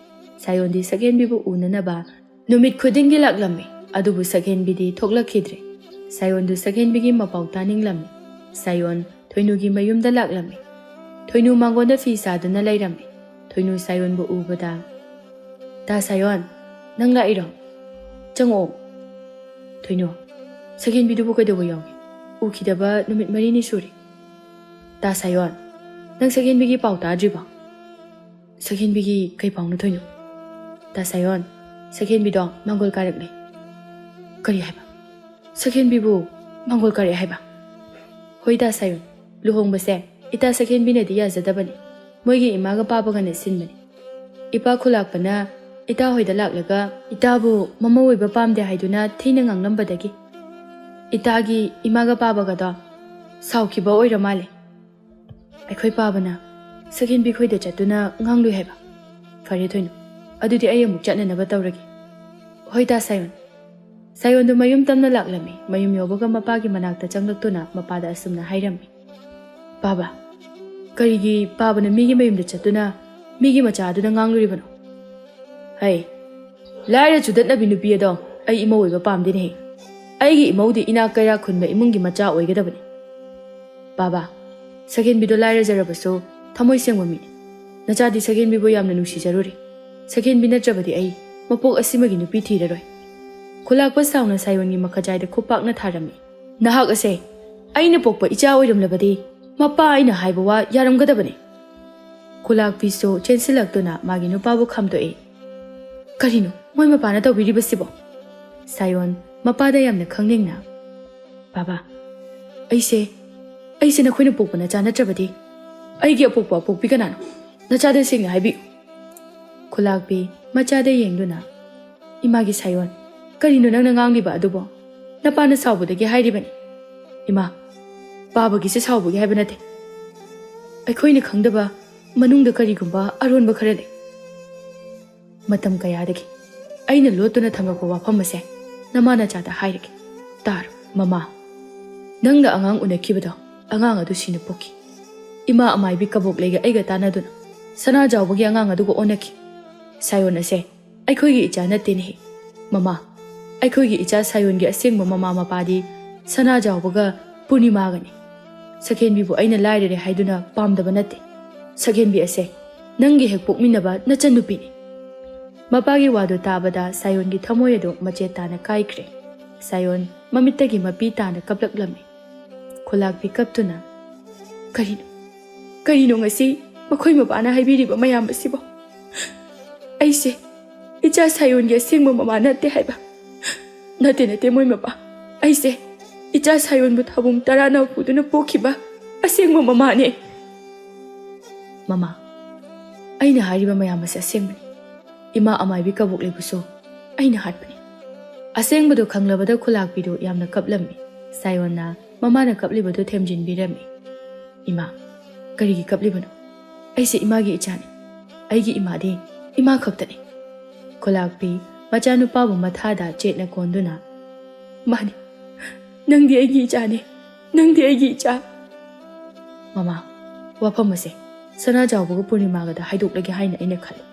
ꯁꯥꯌꯣꯟꯗꯤ ꯁꯛꯍꯦꯟꯕꯤꯕꯨ ꯎꯅꯅꯕ ꯅꯨꯃꯤꯠ ꯈꯨꯗꯤꯡꯒꯤ ꯂꯥꯛꯂꯝꯃꯤ, ꯑꯗꯨꯕꯨ ꯁꯛꯍꯦꯟꯕꯤꯗꯤ ꯊꯣꯛꯂꯛꯈꯤꯗ꯭ꯔꯦ꯫ ꯁꯥꯌꯣꯟꯗꯨ ꯁꯛꯍꯦꯟꯕꯤꯒꯤ ꯃꯄꯥꯎ ꯇꯥꯅꯤꯡꯂꯝꯃꯤ꯫ ꯁꯥꯌꯣꯟ ꯊꯣꯏꯅꯨꯒꯤ ꯃꯌꯨꯝꯗ ꯂꯥꯛꯂꯝꯃꯤ꯫ ꯊꯣꯏꯅꯨ ꯃꯥꯡꯒꯣꯟꯗ ꯐꯤ ꯁꯥꯗꯨꯅ ꯂꯩꯔꯝꯃꯤ꯫ ꯊꯣꯏꯅꯨ ꯁꯥꯌꯣꯟꯕꯨ ꯎꯕꯗ, "ꯇꯥ ꯁꯥꯌꯣꯟ, ꯅꯪ ꯂꯥꯛꯏꯔꯣ? ꯆꯪꯉꯛꯑꯣ꯫" ꯊꯣꯏꯅꯨ, "ꯁꯛꯍꯦꯟꯕꯤꯗꯨꯕꯨ ꯀꯩꯗꯧꯕ ꯌꯥꯎꯒꯦ? ꯎꯈꯤꯗꯕ ꯅꯨꯃꯤꯠ ꯃꯔꯤꯅꯤ ꯁꯨꯔꯦ꯫" "ꯇꯥ ꯁꯥꯌꯣꯟ, ꯅꯪ ꯁꯛꯍꯦꯟꯕꯤꯒꯤ ꯄꯥꯎ ꯇꯥꯗ꯭ꯔꯤꯕꯣ?" "ꯁꯛꯍꯦꯟꯕꯤꯒꯤ ꯀꯩ ꯄꯥꯎꯅꯣ ꯊꯣꯏꯅꯨ?" "ꯇꯥ ꯁꯥꯌꯣꯟ, ꯁꯛꯍꯦꯟꯕꯤꯗꯣ ꯃꯥꯡꯒꯣꯜ ꯀꯥꯔꯛꯂꯦ꯫" "ꯀꯔꯤ ꯍꯥꯏꯕ? ꯁꯛꯍꯦꯟꯕꯤꯕꯨ ꯃꯥꯡꯒꯣꯜ ꯀꯥꯔꯛꯑꯦ ꯍꯥꯏꯕ?" "ꯍꯣꯏ ꯇꯥ ꯁꯥꯌꯣꯟ, ꯂꯨꯍꯣꯡꯕꯁꯦ ꯏꯇꯥ ꯁꯛꯍꯦꯟꯕꯤꯅꯗꯤ ꯌꯥꯖꯗꯕꯅꯤ꯫ ꯃꯣꯏꯒꯤ ꯏꯃꯥꯒ ꯄꯥꯕꯒꯅ ꯁꯤꯟꯕꯅꯤ꯫ ꯏꯄꯥ ꯈꯨꯂꯥꯛꯄꯅ ꯏꯇꯥ ꯍꯣꯏꯗ ꯂꯥꯛꯂꯒ ꯏꯇꯥꯕꯨ ꯃꯃꯧ ꯑꯣꯏꯕ ꯄꯥꯝꯗꯦ ꯍꯥꯏꯗꯨꯅ ꯊꯤꯅ ꯉꯥꯡꯂꯝꯕꯗꯒꯤ ꯏꯇꯥꯒꯤ ꯏꯃꯥꯒ ꯄꯥꯕꯒꯗꯣ ꯁꯥꯎꯈꯤꯕ ꯑꯣꯏꯔ ꯃꯥꯜꯂꯦ꯫ ꯑꯩꯈꯣꯏ ꯄꯥꯕꯅ ꯁꯛꯍꯦꯟꯕꯤ ꯈꯣꯏꯗ ꯆꯠꯇꯨꯅ ꯉꯥꯡꯂꯨꯏ ꯍꯥꯏꯕ꯫ ꯐꯔꯦ ꯊꯣꯏꯅꯨ, ꯑꯗꯨꯗꯤ ꯑꯩ ꯑꯃꯨꯛ ꯆꯠꯅꯅꯕ ꯇꯧꯔꯒꯦ꯫" "ꯍꯣꯏ ꯇꯥ ꯁꯥꯌꯣꯟ꯫" ꯁꯥꯌꯣꯟꯗꯨ ꯃꯌꯨꯝ ꯇꯝꯅ ꯂꯥꯛꯂꯝꯃꯤ꯫ ꯃꯌꯨꯝ ꯌꯧꯕꯒ ꯃꯄꯥꯒꯤ ꯃꯅꯥꯛꯇ ꯆꯪꯂꯛꯇꯨꯅ ꯃꯄꯥꯗ ꯑꯁꯨꯝꯅ ꯍꯥꯏꯔꯝꯃꯤ, "ꯄꯥꯕ, ꯀꯔꯤꯒꯤ ꯄꯥꯕꯅ ꯃꯤꯒꯤ ꯃꯌꯨꯝꯗ ꯆꯠꯇꯨꯅ ꯃꯤꯒꯤ ꯃꯆꯥ ꯑꯗꯨꯗ ꯉꯥꯡꯂꯨꯔꯤꯕꯅꯣ?" "ꯍꯩ, ꯂꯥꯏꯔ ꯆꯨꯗꯠꯅꯕꯤ ꯅꯨꯄꯤ ꯑꯗꯣ ꯑꯩ ꯏꯃꯧ ꯑꯣꯏꯕ ꯄꯥꯝꯗꯦꯅꯦꯍꯦ꯫ ꯑꯩꯒꯤ ꯏꯃꯧꯗꯤ ꯏꯅꯥꯛ ꯀꯩꯔꯥꯛ ꯈꯨꯟꯕ ꯏꯃꯨꯡꯒꯤ ꯃꯆꯥ ꯑꯣꯏꯒꯗꯕꯅꯤ꯫" "ꯄꯥꯕ, ꯁꯛꯍꯦꯟꯕꯤꯗꯣ ꯂꯥꯏꯔꯖꯔꯕꯁꯨ ꯊꯃꯣꯏ ꯁꯦꯡꯕ ꯃꯤꯅꯤ꯫ ꯅꯆꯥꯗꯤ ꯁꯛꯍꯦꯟꯕꯤꯕꯨ ꯌꯥꯝꯅ ꯅꯨꯡꯁꯤꯖꯔꯨꯔꯦ꯫ ꯁꯛꯍꯦꯟꯕꯤ ꯅꯠꯇ꯭ꯔꯕꯗꯤ ꯑꯩ ꯃꯄꯣꯛ ꯑꯁꯤꯃꯒꯤ ꯅꯨꯄꯤ ꯊꯤꯔꯔꯣꯏ꯫" ꯈꯨꯂꯥꯛꯄ ꯁꯥꯎꯅ ꯁꯥꯌꯣꯟꯒꯤ ꯃꯈꯖꯥꯏꯗ ꯈꯨꯄꯥꯛꯅ ꯊꯥꯔꯝꯃꯤ꯫ "ꯅꯍꯥꯛ ꯑꯁꯦ ꯑꯩꯅ ꯄꯣꯛꯄ ꯏꯆꯥ ꯑꯣꯏꯔꯝꯂꯕꯗꯤ ꯃꯄꯥ ꯑꯩꯅ ꯍꯥꯏꯕ ꯋꯥ ꯌꯥꯔꯝꯒꯗꯕꯅꯤ꯫" ꯈꯨꯂꯥꯛꯄꯤꯁꯨ ꯆꯦꯟꯁꯤꯜꯂꯛꯇꯨꯅ ꯃꯥꯒꯤ ꯅꯨꯄꯥꯕꯨ ꯈꯥꯝꯗꯣꯛꯏ꯫ "ꯀꯔꯤꯅꯣ ꯃꯣꯏ ꯃꯄꯥꯅ ꯇꯧꯕꯤꯔꯤꯕꯁꯤꯕꯣ?" ꯁꯥꯌꯣꯟ ꯃꯄꯥꯗ ꯌꯥꯝꯅ ꯈꯪꯅꯤꯡꯅ, "ꯄꯥꯕ, ꯑꯩꯁꯦ, ꯑꯩꯁꯦ ꯅꯈꯣꯏꯅ ꯄꯣꯛꯄ ꯅꯆꯥ ꯅꯠꯇ꯭ꯔꯕꯗꯤ ꯑꯩꯒꯤ ꯑꯄꯣꯛꯄ ꯑꯄꯣꯛꯄꯤ ꯀꯅꯥꯅꯣ? ꯅꯆꯥꯗ ꯁꯦꯡꯅ ꯍꯥꯏꯕꯤꯌꯨ꯫" ꯈꯨꯂꯥꯛꯄꯤ ꯃꯆꯥꯗ ꯌꯦꯡꯗꯨꯅ, "ꯏꯃꯥꯒꯤ ꯁꯥꯌꯣꯟ, ꯀꯔꯤꯅꯣ ꯅꯪꯅ ꯉꯥꯡꯂꯤꯕ ꯑꯗꯨꯕꯣ? ꯅꯄꯥꯅ ꯁꯥꯎꯕꯗꯒꯤ ꯍꯥꯏꯔꯤꯕꯅꯤ꯫" "ꯏꯃꯥ, ꯄꯥꯕꯒꯤꯁꯦ ꯁꯥꯎꯕꯒꯤ ꯍꯥꯏꯕ ꯅꯠꯇꯦ꯫ ꯑꯩꯈꯣꯏꯅ ꯈꯪꯗꯕ ꯃꯅꯨꯡꯗ ꯀꯔꯤꯒꯨꯝꯕ ꯑꯔꯣꯟꯕ ꯈꯔ ꯂꯩ꯫ ꯃꯇꯝ ꯀꯌꯥꯗꯒꯤ ꯑꯩꯅ ꯂꯣꯠꯇꯨꯅ ꯊꯝꯂꯛꯄ ꯋꯥꯐꯝ ꯑꯁꯦ ꯅꯃꯥ ꯅꯆꯥꯗ ꯍꯥꯏꯔꯒꯦ꯫ ꯇꯥꯔꯣ꯫" "ꯃꯃꯥ, ꯅꯪꯅ ꯑꯉꯥꯡ ꯎꯅꯈꯤꯕꯗꯣ ꯑꯉꯥꯡ ꯑꯗꯨ ꯁꯤꯅ ꯄꯣꯛꯈꯤ꯫ ꯏꯃꯥ ꯑꯃꯥꯏꯕꯤ ꯀꯕꯣꯛꯂꯩꯒ ꯑꯩꯒ ꯇꯥꯟꯅꯗꯨꯅ ꯁꯅꯥꯖꯥꯎꯕꯒꯤ ꯑꯉꯥꯡ ꯑꯗꯨꯒ ꯑꯣꯟꯅꯈꯤ꯫ ꯁꯥꯌꯣꯟ ꯑꯁꯦ ꯑꯩꯈꯣꯏꯒꯤ ꯏꯆꯥ ꯅꯠꯇꯦꯅꯦꯍꯦ꯫ ꯃꯃꯥ, ꯑꯩꯈꯣꯏꯒꯤ ꯏꯆꯥ ꯁꯥꯌꯣꯟꯒꯤ ꯑꯁꯦꯡꯕ ꯃꯃꯥ ꯃꯄꯥꯗꯤ ꯁꯅꯥꯖꯥꯎꯕꯒ ꯄꯨꯔꯅꯤꯃꯥꯒꯅꯤ꯫ ꯁꯈꯦꯟꯕꯤꯕꯨ ꯑꯩꯅ ꯂꯥꯏꯔꯔꯦ ꯍꯥꯏꯗꯨꯅ ꯄꯥꯝꯗꯕ ꯅꯠꯇꯦ꯫ ꯁꯈꯦꯟꯕꯤ ꯑꯁꯦ ꯅꯪꯒꯤ ꯍꯦꯛ ꯄꯣꯛꯃꯤꯟꯅꯕ ꯅꯆꯟꯅꯨꯄꯤꯅꯤ꯫ ꯃꯄꯥꯒꯤ ꯋꯥꯗꯨ ꯇꯥꯕꯗ ꯁꯥꯌꯣꯟꯒꯤ ꯊꯃꯣꯏ ꯑꯗꯨ ꯃꯆꯦꯠ ꯇꯥꯅ ꯀꯥꯏꯈ꯭ꯔꯦ꯫ ꯁꯥꯌꯣꯟ ꯃꯃꯤꯠꯇꯒꯤ ꯃꯄꯤ ꯇꯥꯅ ꯀꯞꯂꯛꯂꯝꯃꯤ꯫ ꯈꯨꯂꯥꯛꯄꯤ ꯀꯞꯇꯨꯅ, "ꯀꯔꯤꯅꯣ, ꯀꯔꯤꯅꯣ ꯉꯁꯤ ꯃꯈꯣꯏ ꯃꯄꯥꯅ ꯍꯥꯏꯕꯤꯔꯤꯕ ꯃꯌꯥꯝ ꯑꯁꯤꯕꯣ? ꯑꯩꯁꯦ ꯏꯆꯥ ꯁꯥꯌꯣꯟꯒꯤ ꯑꯁꯦꯡꯕ ꯃꯃꯥ ꯅꯠꯇꯦ ꯍꯥꯏꯕ? ꯅꯠꯇꯦ, ꯅꯠꯇꯦ, ꯃꯣꯏ ꯃꯄꯥ, ꯑꯩꯁꯦ ꯏꯆꯥ ꯁꯥꯌꯣꯟꯕꯨ ꯊꯥꯕꯨꯡ ꯇꯔꯥꯅ ꯄꯨꯗꯨꯅ ꯄꯣꯛꯈꯤꯕ ꯑꯁꯦꯡꯕ ꯃꯃꯥꯅꯦ꯫" "ꯃꯃꯥ, ꯑꯩꯅ ꯍꯥꯏꯔꯤꯕ ꯃꯌꯥꯝ ꯑꯁꯤ ꯑꯁꯦꯡꯕꯅꯤ꯫ ꯏꯃꯥ ꯑꯃꯥꯏꯕꯤ ꯀꯕꯣꯛꯂꯩꯕꯨꯁꯨ ꯑꯩꯅ ꯍꯥꯠꯄꯅꯤ꯫" ꯑꯁꯦꯡꯕꯗꯨ ꯈꯪꯂꯕꯗ ꯈꯨꯂꯥꯛꯄꯤꯗꯨ ꯌꯥꯝꯅ ꯀꯞꯂꯝꯃꯤ꯫ ꯁꯥꯌꯣꯟꯅ ꯃꯃꯥꯅ ꯀꯞꯂꯤꯕꯗꯨ ꯊꯦꯝꯖꯤꯟꯕꯤꯔꯝꯃꯤ꯫ "ꯏꯃꯥ, ꯀꯔꯤꯒꯤ ꯀꯞꯂꯤꯕꯅꯣ? ꯑꯩꯁꯦ ꯏꯃꯥꯒꯤ ꯏꯆꯥꯅꯤ꯫ ꯑꯩꯒꯤ ꯏꯃꯥꯗꯤ ꯏꯃꯥ ꯈꯛꯇꯅꯤ꯫" ꯈꯨꯂꯥꯛꯄꯤ ꯃꯆꯥꯅꯨꯄꯥꯕꯨ ꯃꯊꯥꯗ ꯆꯦꯠꯅ ꯀꯣꯟꯗꯨꯅ, "ꯃꯥꯅꯤ, ꯅꯪꯗꯤ ꯑꯩꯒꯤ ꯏꯆꯥꯅꯤ, ꯅꯪꯗꯤ ꯑꯩꯒꯤ ꯏꯆꯥ꯫" "ꯃꯃꯥ, ꯋꯥꯐꯝ ꯑꯁꯦ ꯁꯅꯥꯖꯥꯎꯕꯒ ꯄꯨꯔꯅꯤꯃꯥꯒꯗ ꯍꯥꯏꯗꯣꯛꯂꯒꯦ ꯍꯥꯏꯅ ꯑꯩꯅ ꯈꯜꯂꯤ꯫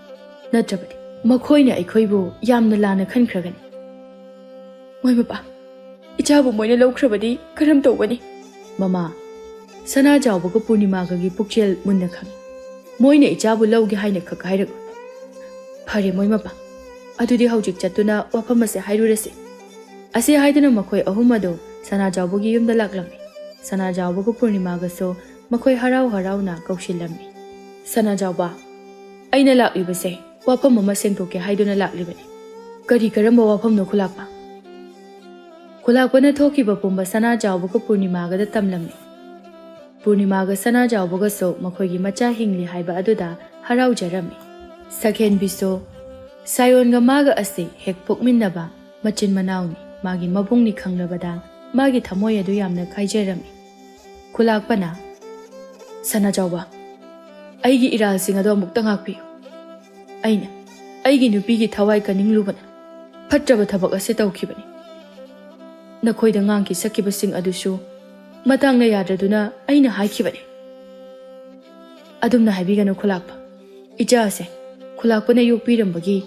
ꯅꯠꯇ꯭ꯔꯕꯗꯤ ꯃꯈꯣꯏꯅ ꯑꯩꯈꯣꯏꯕꯨ ꯌꯥꯝꯅ ꯂꯥꯟꯅ ꯈꯟꯈ꯭ꯔꯒꯅꯤ꯫" "ꯃꯣꯏ ꯃꯄꯥ, ꯏꯆꯥꯕꯨ ꯃꯣꯏꯅ ꯂꯧꯈ꯭ꯔꯕꯗꯤ ꯀꯔꯝ ꯇꯧꯒꯅꯤ?" "ꯃꯃꯥ, ꯁꯅꯥꯖꯥꯎꯕꯒ ꯄꯨꯔꯅꯤꯃꯥꯒꯒꯤ ꯄꯨꯛꯆꯦꯜ ꯃꯨꯟꯅ ꯈꯪꯏ꯫ ꯃꯣꯏꯅ ꯏꯆꯥꯕꯨ ꯂꯧꯒꯦ ꯍꯥꯏꯅ ꯈꯛ ꯍꯥꯏꯔꯛꯎ꯫" "ꯐꯔꯦ ꯃꯣꯏ ꯃꯄꯥ, ꯑꯗꯨꯗꯤ ꯍꯧꯖꯤꯛ ꯆꯠꯇꯨꯅ ꯋꯥꯐꯝ ꯑꯁꯦ ꯍꯥꯏꯔꯨꯔꯁꯤ꯫" ꯑꯁꯤ ꯍꯥꯏꯗꯨꯅ ꯃꯈꯣꯏ ꯑꯍꯨꯝ ꯑꯗꯨ ꯁꯅꯥꯖꯥꯎꯕꯒꯤ ꯌꯨꯝꯗ ꯂꯥꯛꯂꯝꯃꯤ꯫ ꯁꯅꯥꯖꯥꯎꯕꯒ ꯄꯨꯔꯅꯤꯃꯥꯒꯁꯨ ꯃꯈꯣꯏ ꯍꯔꯥꯎ ꯍꯔꯥꯎꯅ ꯀꯧꯁꯤꯜꯂꯝꯃꯤ꯫ "ꯁꯅꯥꯖꯥꯎꯕ, ꯑꯩꯅ ꯂꯥꯛꯂꯤꯕꯁꯦ ꯋꯥꯐꯝ ꯑꯃ ꯁꯦꯡꯗꯣꯛꯀꯦ ꯍꯥꯏꯗꯨꯅ ꯂꯥꯛꯂꯤꯕꯅꯤ꯫" "ꯀꯔꯤ ꯀꯔꯝꯕ ꯋꯥꯐꯝꯅꯣ ꯈꯨꯂꯥꯛꯄ?" ꯈꯨꯂꯥꯛꯄꯅ ꯊꯣꯛꯈꯤꯕ ꯄꯨꯝꯕ ꯁꯅꯥꯖꯥꯎꯕꯒ ꯄꯨꯔꯅꯤꯃꯥꯒꯗ ꯇꯝꯂꯝꯃꯤ꯫ ꯄꯨꯔꯅꯤꯃꯥꯒ ꯁꯅꯥꯖꯥꯎꯕꯒꯁꯨ ꯃꯈꯣꯏꯒꯤ ꯃꯆꯥ ꯍꯤꯡꯂꯤ ꯍꯥꯏꯕ ꯑꯗꯨꯗ ꯍꯔꯥꯎꯖꯔꯝꯃꯤ꯫ ꯁꯈꯦꯟꯕꯤꯁꯨ ꯁꯥꯌꯣꯟꯒ ꯃꯥꯒ ꯑꯁꯤ ꯍꯦꯛ ꯄꯣꯛꯃꯤꯟꯅꯕ ꯃꯆꯤꯟ ꯃꯅꯥꯎꯅꯤ꯫ ꯃꯥꯒꯤ ꯃꯕꯨꯡꯅꯤ ꯈꯪꯂꯕꯗ ꯃꯥꯒꯤ ꯊꯃꯣꯏ ꯑꯗꯨ ꯌꯥꯝꯅ ꯀꯥꯏꯖꯔꯝꯃꯤ꯫ ꯈꯨꯂꯥꯛꯄꯅ, "ꯁꯅꯥꯖꯥꯎꯕ, ꯑꯩꯒꯤ ꯏꯔꯥꯜꯁꯤꯡ ꯑꯗꯣ ꯑꯃꯨꯛꯇ ꯉꯥꯛꯄꯤꯌꯨ꯫ ꯑꯩꯅ ꯑꯩꯒꯤ ꯅꯨꯄꯤꯒꯤ ꯊꯋꯥꯏ ꯀꯟꯅꯤꯡꯂꯨꯕꯅ ꯐꯠꯇ꯭ꯔꯕ ꯊꯕꯛ ꯑꯁꯤ ꯇꯧꯈꯤꯕꯅꯤ꯫ ꯅꯈꯣꯏꯗ ꯉꯥꯡꯈꯤ ꯁꯛꯈꯤꯕꯁꯤꯡ ꯑꯗꯨꯁꯨ ꯃꯇꯥꯡꯅ ꯌꯥꯗ꯭ꯔꯗꯨꯅ ꯑꯩꯅ ꯍꯥꯏꯈꯤꯕꯅꯤ꯫" "ꯑꯗꯨꯝꯅ ꯍꯥꯏꯕꯤꯒꯅꯨ ꯈꯨꯂꯥꯛꯄ꯫ ꯏꯆꯥ ꯑꯁꯦ ꯈꯨꯂꯥꯛꯄꯅ ꯌꯣꯛꯄꯤꯔꯝꯕꯒꯤ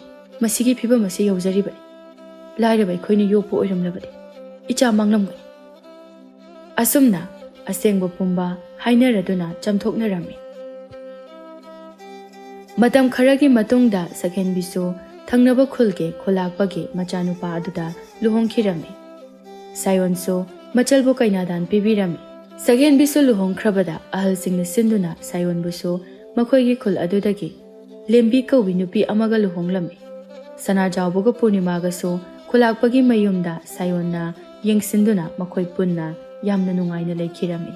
ꯃꯁꯤꯒꯤ ꯐꯤꯕꯝ ꯑꯁꯤ ꯌꯧꯖꯔꯤꯕꯅꯤ꯫ ꯂꯥꯏꯔꯕ ꯑꯩꯈꯣꯏꯅ ꯌꯣꯛꯄ ꯑꯣꯏꯔꯝꯂꯕꯗꯤ ꯏꯆꯥ ꯃꯥꯡꯂꯝꯒꯅꯤ꯫" ꯑꯁꯨꯝꯅ ꯑꯁꯦꯡꯕ ꯄꯨꯝꯕ ꯍꯥꯏꯅꯔꯗꯨꯅ ꯆꯝꯊꯣꯛꯅꯔꯝꯃꯤ꯫ ꯃꯇꯝ ꯈꯔꯒꯤ ꯃꯇꯨꯡꯗ ꯁꯛꯍꯦꯟꯕꯤꯁꯨ ꯊꯪꯅꯕ ꯈꯨꯜꯒꯤ ꯈꯨꯂꯥꯛꯄꯒꯤ ꯃꯆꯥꯅꯨꯄꯥ ꯑꯗꯨꯗ ꯂꯨꯍꯣꯡꯈꯤꯔꯝꯃꯤ꯫ ꯁꯥꯌꯣꯟꯁꯨ ꯃꯆꯜꯕꯨ ꯀꯩꯅꯥꯗꯥꯟ ꯄꯤꯕꯤꯔꯝꯃꯤ꯫ ꯁꯛꯍꯦꯟꯕꯤꯁꯨ ꯂꯨꯍꯣꯡꯈ꯭ꯔꯕꯗ ꯑꯍꯜꯁꯤꯡꯅ ꯁꯤꯟꯗꯨꯅ ꯁꯥꯌꯣꯟꯕꯨꯁꯨ ꯃꯈꯣꯏꯒꯤ ꯈꯨꯜ ꯑꯗꯨꯗꯒꯤ ꯂꯦꯝꯕꯤ ꯀꯧꯕꯤ ꯅꯨꯄꯤ ꯑꯃꯒ ꯂꯨꯍꯣꯡꯂꯝꯃꯤ꯫ ꯁꯅꯥꯖꯥꯎꯕꯒ ꯄꯨꯔꯅꯤꯃꯥꯒꯁꯨ ꯈꯨꯂꯥꯛꯄꯒꯤ ꯃꯌꯨꯝꯗ ꯁꯥꯌꯣꯟꯅ ꯌꯦꯡꯁꯤꯟꯗꯨꯅ ꯃꯈꯣꯏ ꯄꯨꯟꯅ ꯌꯥꯝꯅ ꯅꯨꯡꯉꯥꯏꯅ ꯂꯩꯈꯤꯔꯝꯃꯤ꯫